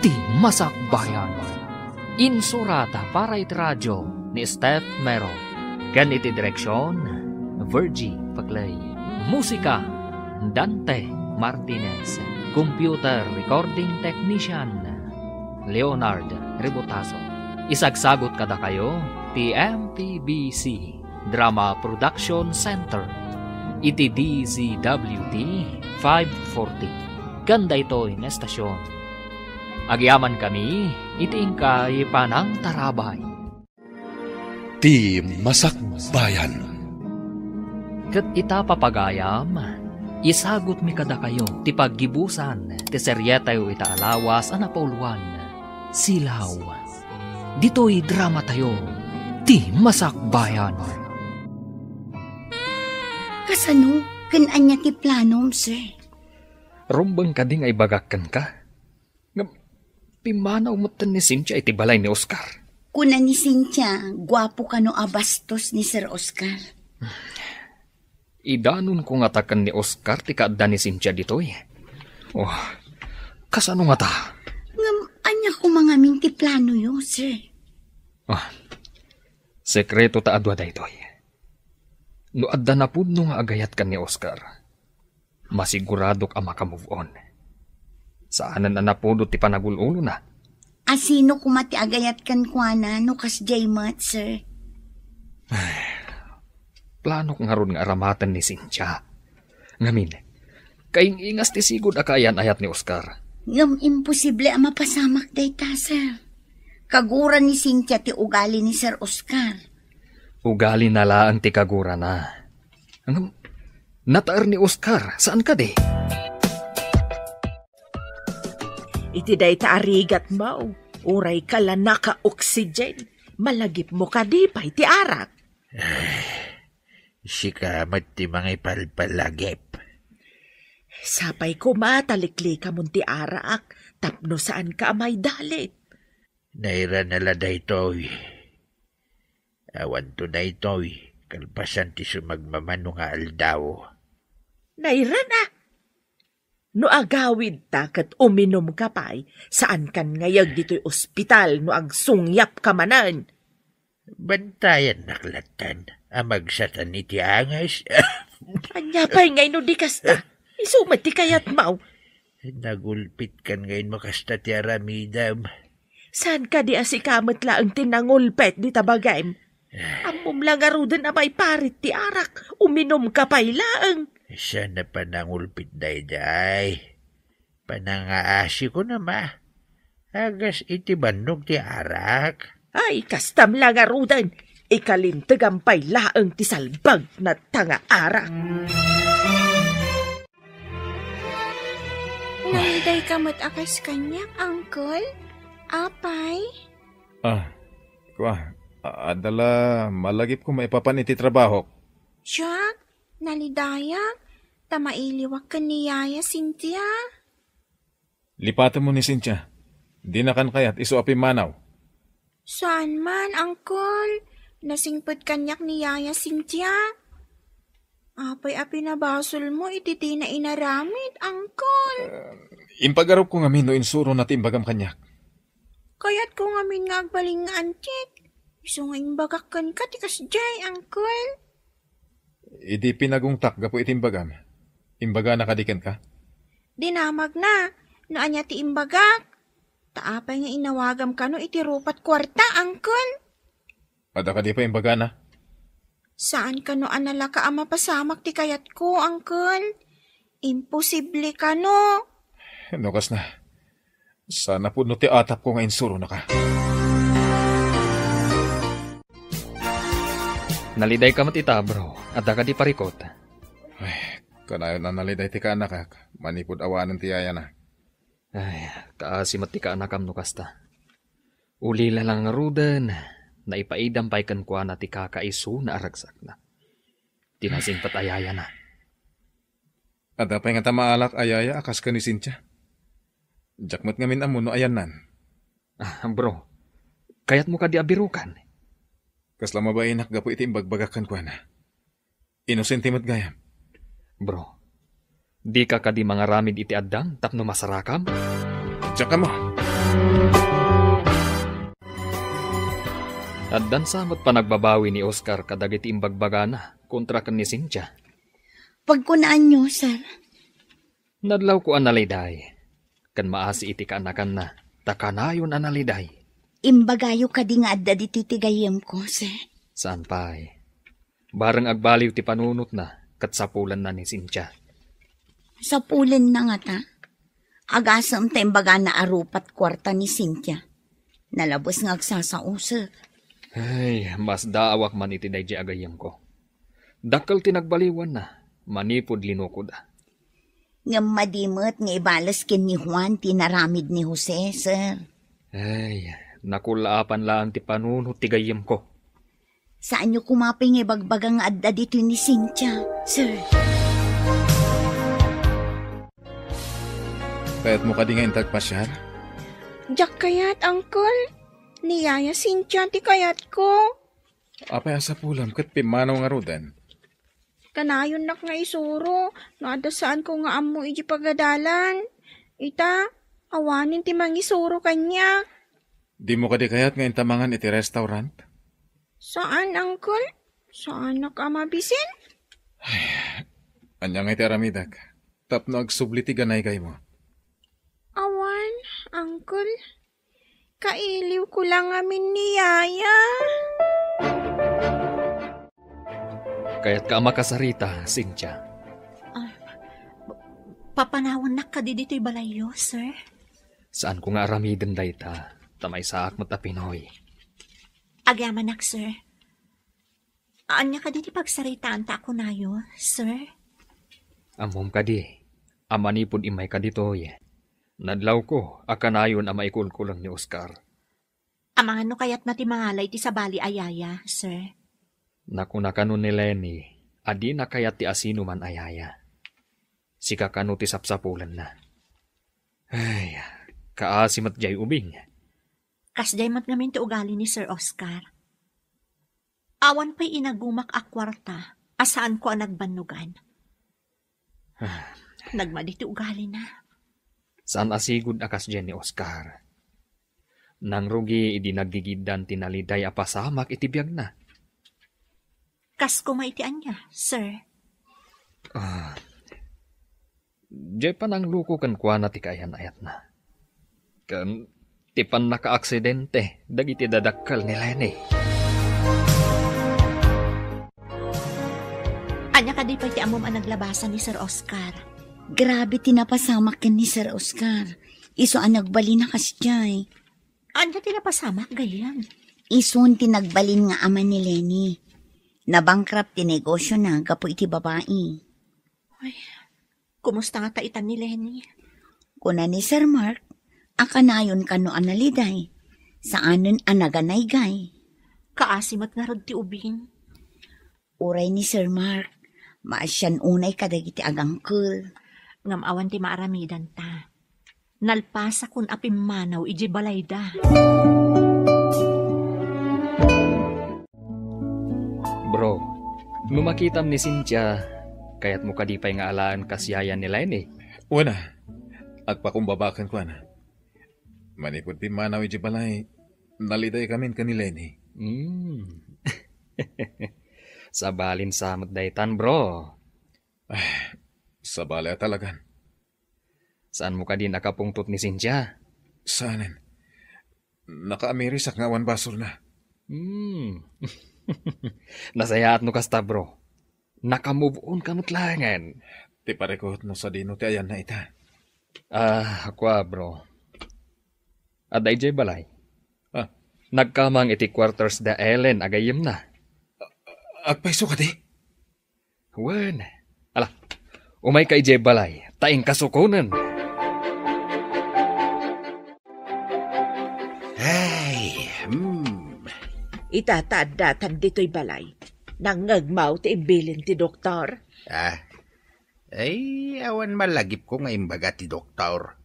ti Masakbayan. Insurat para iti radio ni Steph Mero. Ken iti direksion, Virgie Paclay. Musika, Dante Martinez. Computer recording technician, Leonard Rebotazo. Isagsagut kadakayo ti M P B C Drama Production Center iti D Z W T five forty. Ken daytoy nga estasion, agyamankami iti inkay panangtarabay. Ti Masakbayan. Ket ita, papagayam, isagutmi kadakayo ti paggibusan ti serietayo ita a lawas a napauluan, Silaw. Ditoy dramatayo, ti Masakbayan. Kasano? Ken ania ti planom, sir? Rumbeng kadi nga ibagak kenka? Ngem, pimmanaw metten ni Cynthia iti balay ni Oscar. Kuna ni Cynthia, guapo kano a bastos ni Sir Oscar. Idanonko ngata ken ni Oscar ti kaadda ni Cynthia ditoy. Oh, kasano ngata? Ngem, ania koma ngamin ti planoyo, sir? Ah, sekreto ta a dua daytoy. No adda napudno nga agayat ken ni Oscar, masiguradok a maka-move on. Saanen a napudot ti panagul-ulona. Asino koma ti agayat kenkuana no kasdiay met, sir? Planok ngarud nga aramaten ni Cynthia. Ngamin, kaing-ingas ti sigud a kaayan-ayat ni Oscar. Ngem imposible a mapasamak dayta, sir. Kagura ni Cynthia ti ugali ni Sir Oscar. Ugalina laeng ti kagurana. Ngem, nataer ni Oscar, saan kadi? Iti dayta a rigatmo, uray ka la naka-oxygen, malagipmo kadi pay ti arak? Sika met ti mangipalpalagip. Sapay koma ta liklikamon ti arak tapno saanka a maidalip. Nairana la daytoy. Awanto daytoy, kalpasan ti sumagmamano nga aldaw. Nairana? No agawidta ket uminumka pay, saankan ngayeg ditoy ospital no agsungyapka manen. Bantayannak lattan a magsatan iti angas. Ania pay ngay no di kasta? Isu met ti kayatmo. Nagulpitkan ngay no kasta ti aramidem. Saan kadi a sika met laeng ti nangulpet dita bagim? Ammom la ngaruden a maiparit ti arak, uminumka pay laeng. Saan a panangulpit daydiay? Panangaasiko na ma. Agas iti bannog ti arak. Ay, kastam la ngaruden. Ikalintegam pay laeng ti salbagna ta nga arak. Nalidayka met a kas kaniak, Uncle? Apay? Ah, kua, a-, adda la malagipko maipapan iti trabahok. Jack, nalidayak, ta mailiwak ken ni Yaya Cynthia. Lipatenmo ni Cynthia. Dinakan kayat isu a pimmanaw. Saan man, Uncle. Nasingpet kaniak ni Yaya Cynthia. Apay a pinabasolmo iti dina inaramid, Uncle? Eh, impagarupko ngamin no insurona ti imbagam kaniak. Kayatko ngamin nga agbalin nga antik. Isu nga imbagak kenka ti kasdiay, Uncle. Idi pinagungtak gapu iti imbagam, imbagana kadi kenka? Dinamagna no ania ti imbagak. Ta apay nga inawagam kano iti rupat kuarta, Uncle? Adda kadi pay imbagana? Saan kano a nalaka a mapasamak ti kayatko, Uncle? Imposible kano. No kasna, saan a pudno ti atapko nga insuronaka. Nalidayka met ita, bro. Adda kadi parikut? Ay, kanayon a naliday ti kaanakak, manipud awanen ti yayana. Ay, kaasi met ti kaanakam no kasta. Ulila la ngaruden, naipaidam pay kenkuana ti kakaisuna a ragsakna. Ti nasingpet a yayana. Adda pay ngata maalak a yaya a kas ken ni Cynthia. Diak met ngamin ammo no ayanna. Ah, bro, kayatmo kadi a birukan? Kasla mabainak gapu iti imbagbagak kenkuana. Inosente met gayam. Bro, dika kadi mangaramid iti addang tapno masarakam? Diak ammo. Addan sa met panagbabawi ni Oscar kadagiti imbagbagana kontra ken ni Cynthia. Pagkunaanyo, sir. Nadlawko a naliday, ken maasi iti kaanakanna, ta kanayon a naliday. Imbagayo kadi nga adda ditoy ti gayyemko, sir? Saan pay. Bareng agbaliw ti panunotna, ket sapulenna ni Cynthia. Sapulenna ngata? Agasem ta imbagana a rupat kuarta ni Cynthia. Nalabes nga agsasausek. Ay, masdaawak man iti daydiay a gayyemko. Dakkel ti nagbaliwanna, manipud linukoda. Ngem madi met nga ibales ken ni Juan ti inaramid ni Jose, sir. Ay, nakullaapan laeng ti panunot ti gayyemko. Saanyo koma pay nga ibagbaga nga adda ditoy ni Cynthia, sir. Kayatmo kadi nga inta agpasiar? Diak kayat, Uncle. Ni Yaya Cynthia ti kayatko. Apay a sapulem ket pimmanaw ngaruden? Kanayonnak nga isuro no adda saanko nga ammo idiay pagadalan. Ita, awanen ti mangisuro kaniak. Dimo kadi kayat nga inta mangan iti restaurant? Saan, Uncle. Saanak a mabisin. Ania nga iti aramidek tapno agsubli ti ganaygaymo? Awan, Uncle. Kailiwko la ngamin ni Yaya. Kayatka a makasarita, Cynthia? Ah, pa-, papanawannak kadi ditoy balayyo, sir? Saanko nga aramiden dayta, ta maysaak met a Pinoy. Agyamanak, sir. Ania kadi ti pagsaritaanta a kunayo, sir? Ammom kadi a manipud immayka ditoy, nadlawko a kanayon a maikulkuleng ni Oscar. Amangan no kayatna ti mangalay ti sabali a yaya, sir? Nakuna kano ni Leni a dina kayat ti asinoman a yaya. Sika kano ti sapsapulenna. Ay, kaasi met jay ubing. Kasjay met ngamin ti ugali ni Sir Oscar. Awan pay inagumak a kuarta a saanko a nagbannogan. Ah. Nagmadi ti ugalina. Saan a sigud a kasdiay ni Oscar. Nangrugi idi naggigiddan ti naliday a pasamak iti biagna. Kas koma iti ania, sir? Ah, Diay panangluko kenkuana ti kaayan-ayatna. Ken ti pannakaaksidente dagiti dadakkel ni Leni. Ania kadi pay ti ammom a naglabasan ni Sir Oscar? Grabe ti napasamak ken ni Sir Oscar. Isu a nagbalin a kasdiay. Ania ti napasamak, gayyem? Isun ti nagbalin nga ama ni Leni. Nabankrupt ti negosiona gapu iti babai. Ay, kumusta ngata itan ni Leni? Kuna ni Sir Mark, a kanayon kano a naliday, saanen a naganaygay. Kaasi met ngarud ti ubing. Uray ni Sir Mark, maasian unay kadagiti agangkel. Ngem awan ti maaramidanta. Nalpasakon a pimmanaw idiay balayda. Bro, no makitam ni Cynthia, kayatmo kadi pay nga alaen kas yaya ni Leni? Wen a, agpakumbaba kenkuana. Manipud pimmanaw idiay balay, nalidaykamin ken ni Leni. Hmm. Sabalin sa met daytan, bro. Ah, sabali a talagan. Saanmo kadi nakapungtot ni Cynthia? Saanen. Nakaamirisak nga awan basolna. Hmm. Nasayaat no kasta, bro. Naka-move on ka met laengen. Ti parikut no sadino ti ayanna ita. Ah, kua, bro. Adda idiay balay. Ah. Nagkamang iti quarters da Ellen a gayyemna. Agpayso kadi? Wen. Ala, umayka idiay balay, ta inkasukonen. Ay, hmm. Ita ta addatan ditoy balay. Nangngegmaw ti imbilin ti doktor? Ah, ay, awan malagipko nga imbaga ti doktor.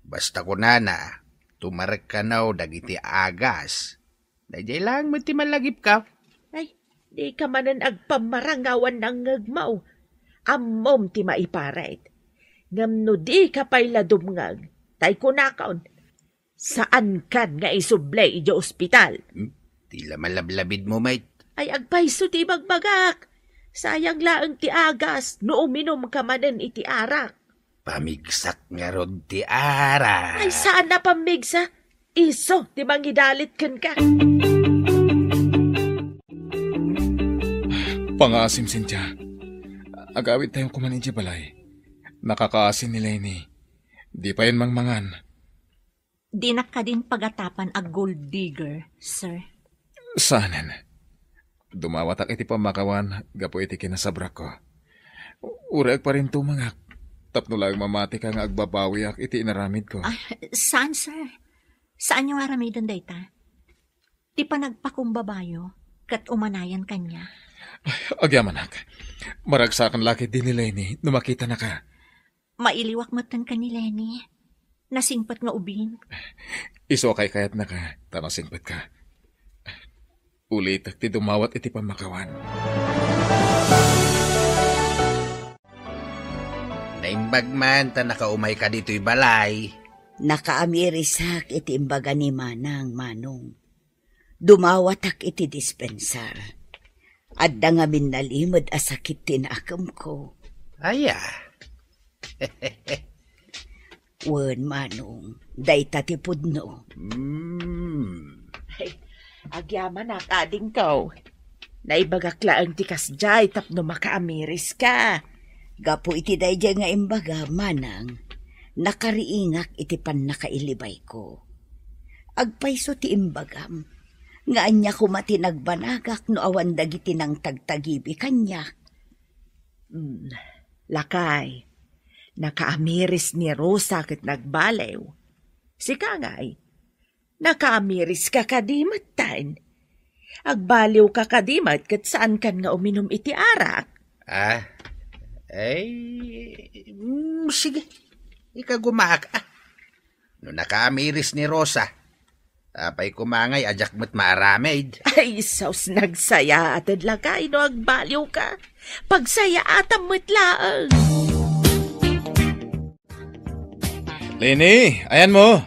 Basta kunana, tumarek kano dagiti agas. Daydiay laeng met ti malagipko. Ay, dika manen agpammarangawan nangngegmaw. Ammom ti maiparit. Ngem no dika pay la dumngeg, tay kunakon, saankan nga isubli idiay ospital. Hmm? Ti la malablabidmo met. Ay, agpayso ti ibagbagak. Sayang laeng ti agas no uminumka manen iti arak. Pamigsak ngarud ti arak. Ay, saan a pamigsa? Isu ti mangidalit kenka. Pangaasim, Cynthia. Agawidtayo koman idiay balay. Nakakaasin ni Leni. Di payen mangmangan. Dinak kadin pagatapan a gold digger, sir. Saanen. Dumawatak iti pammakawan gapu iti kinasabrakko. Uray agparintumengak tapno laeng mamatika nga agbabawiak iti inaramidko. Ah, saan, sir? Saanyo nga aramiden dayta? Ti panagpakumbabayo ket umanayan kaniak. Ay, agyamanak. Maragsakan la ketdi ni Leni no makitanaka. Mailiwak metten ken ni Leni. Nasingpet nga ubing. Isu a kaykayatnaka, ta nasingpetka. Ulitek ti dumawat iti pammakawan. Naimbag man ta nakaumayka ditoy balay. Nakaamirisak iti imbaga ni Manang, Manong. Dumawatak iti dispensar. Adda ngamin nalimed a sakit ti nakemko. Aya. Wen, manong, dayta ti pudno. Hmm. Ay, agyamanak, adingko. Naibagak laeng ti kasdiay tapno makaamiriska. Gapu iti daydiay nga imbaga, manang, nakariingak iti pannakailibayko. Agpayso ti imbagam, nga ania koma ti nagbanagak no awan dagiti nangtagtagibi kaniak? Hmm, lakay, nakaamiris ni Rosa ket nagbaliw. Sika ngay, nakaamiris ka kadi metten? Agbaliw ka kadi met ket saan kan nga uminum iti arak? Ah, ay, mm, sige. Ikagumaak, ah. No nakaamiris ni Rosa, apay koma ngay a diak met maaramid? Ay, sus, nagsayaated lakay no agbaliw ka. Pagsayaatam met laeng. Leni, ayanmo.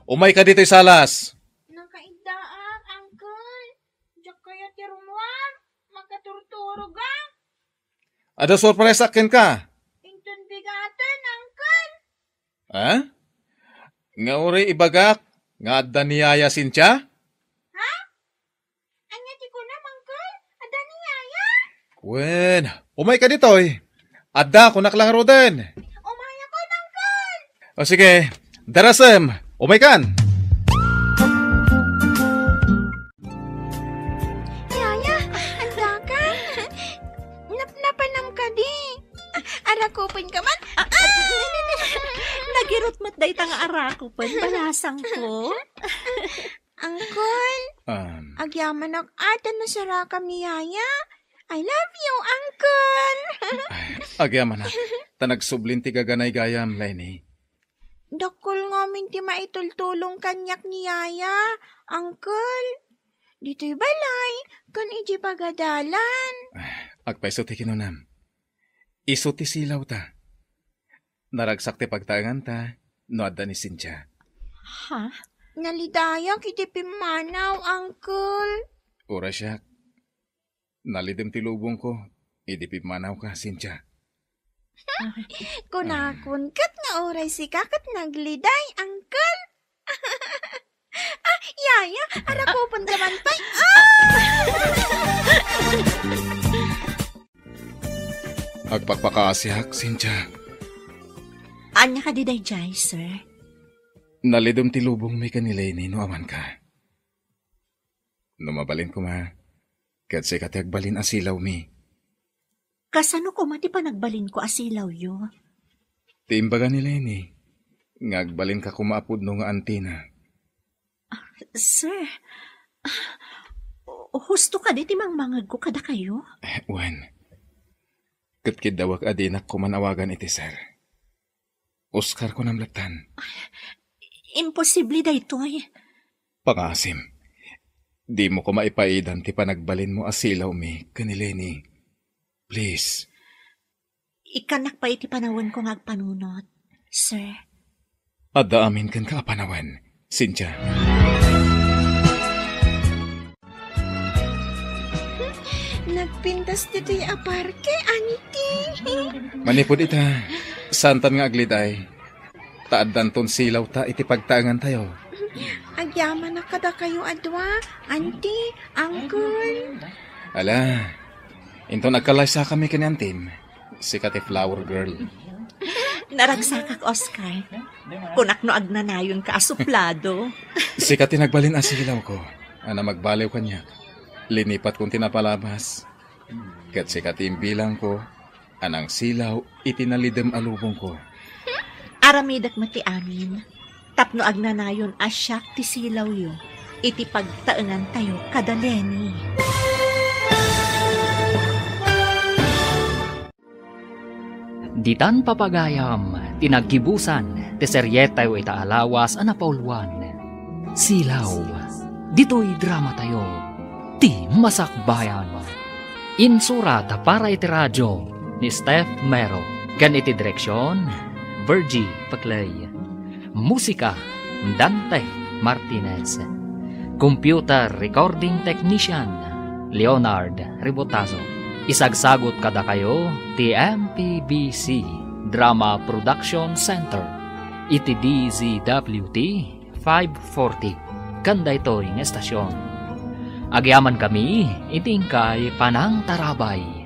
Umay ka ditoy salas. Nakaiddaak, Uncle. Diak kayat ti rummuar. Makaturturog, ah. Adda sorpresa kenka. Inton bigaten, Uncle. Ha? Nga uray ibagak nga adda ni Yaya Cynthia? Ha? Ania ti kunam, Uncle? Adda ni Yaya? Wen, umay ka ditoy. Adda, kunak la ngaruden. Umayakon, Uncle. O sige, darasem, umay kan. Yaya, adda ka? Napnapanam kadi? Arakupen ka man? Ah, ah, nagirot met dayta nga arakupen, balasang ko. Uncle, um, agyamanak a ta nasarakam ni Yaya. I love you, Uncle. Ay, agyamanak, ta nagsublin ti gaganay gayam, Leni. Dakkel ngamin ti maitultulong kaniak ni Yaya, Uncle. Ditoy balay, ken idiay pagadalan. Agpayso ti kinunam. Isu ti silawta. Naragsak ti pagtaenganta no adda ni Cynthia. Ha? Nalidayak iti pimmanaw, Uncle. Uray siak. Nalidem ti lubongko idi pimmanawka, Cynthia. Kunakon ket nga uray sika ket nagliday, Uncle. Ah, Yaya, arakupen ka man pay. Ah! Agpakpakaasiak, Cynthia. Ania kadi daydiay, sir? Nalidem ti lubongmi ken ni Leni no amanka. No mabalin koma, ket sika ti agbalin a silawmi. Kasano koma ti panagbalinko a silawyo? Ti imbaga ni Leni nga agbalinka koma a pudno nga antina. Ah, sir, ah, husto kadi ti mangmangegko kadakayo? Eh, wen. Ket kiddawek a dinak koma awagan iti sir. Oscar, kunam lattan. Imposible daytoy. Pangaasim, dimo koma ipaidan ti panagbalinmo a silawmi ken ni Leni. Please. Ikkannak pay iti panawenko nga agpanunot, sir. Adda amin kenka a panawen, Cynthia. Nagpintas ditoy a parke, anti. Manipud ita, saantan nga agliday, ta addanton silawta iti pagtaengantayo. Agyamanak kadakayo a dua, anti, uncle. Ala, inton agkalaysakami ken ni antim, sika ti flower girl. Naragsakak, Oscar. Kunak no agnanayonka a suplado. Sika ti nagbalin a silawko, a namagbaliw kaniak. Linipatkon ti napalabas. Ket sika ti imbilangko a nangsilaw iti nalidem a lubongko. Aramidek met ti amin, tapno agnanayon a siak ti silawyo iti pagtaengantayo kada Leni. Ditan papagayam ti naggibusan ti serietayo ita a lawas a napauluan, Silaw. Ditoy dramatayo, Ti Masakbayan. Insurat para iti radio ni Steph Mero ken iti direksion, Virgie Paclay. Musika, Dante Martinez. Computer recording technician, Leonard Ribotazo. Isagsagut kadakayo ti M P B C Drama Production Center. iti D Z W T five forty ken daytoy nga estasion. Agyamankami iti inkay panangtarabay.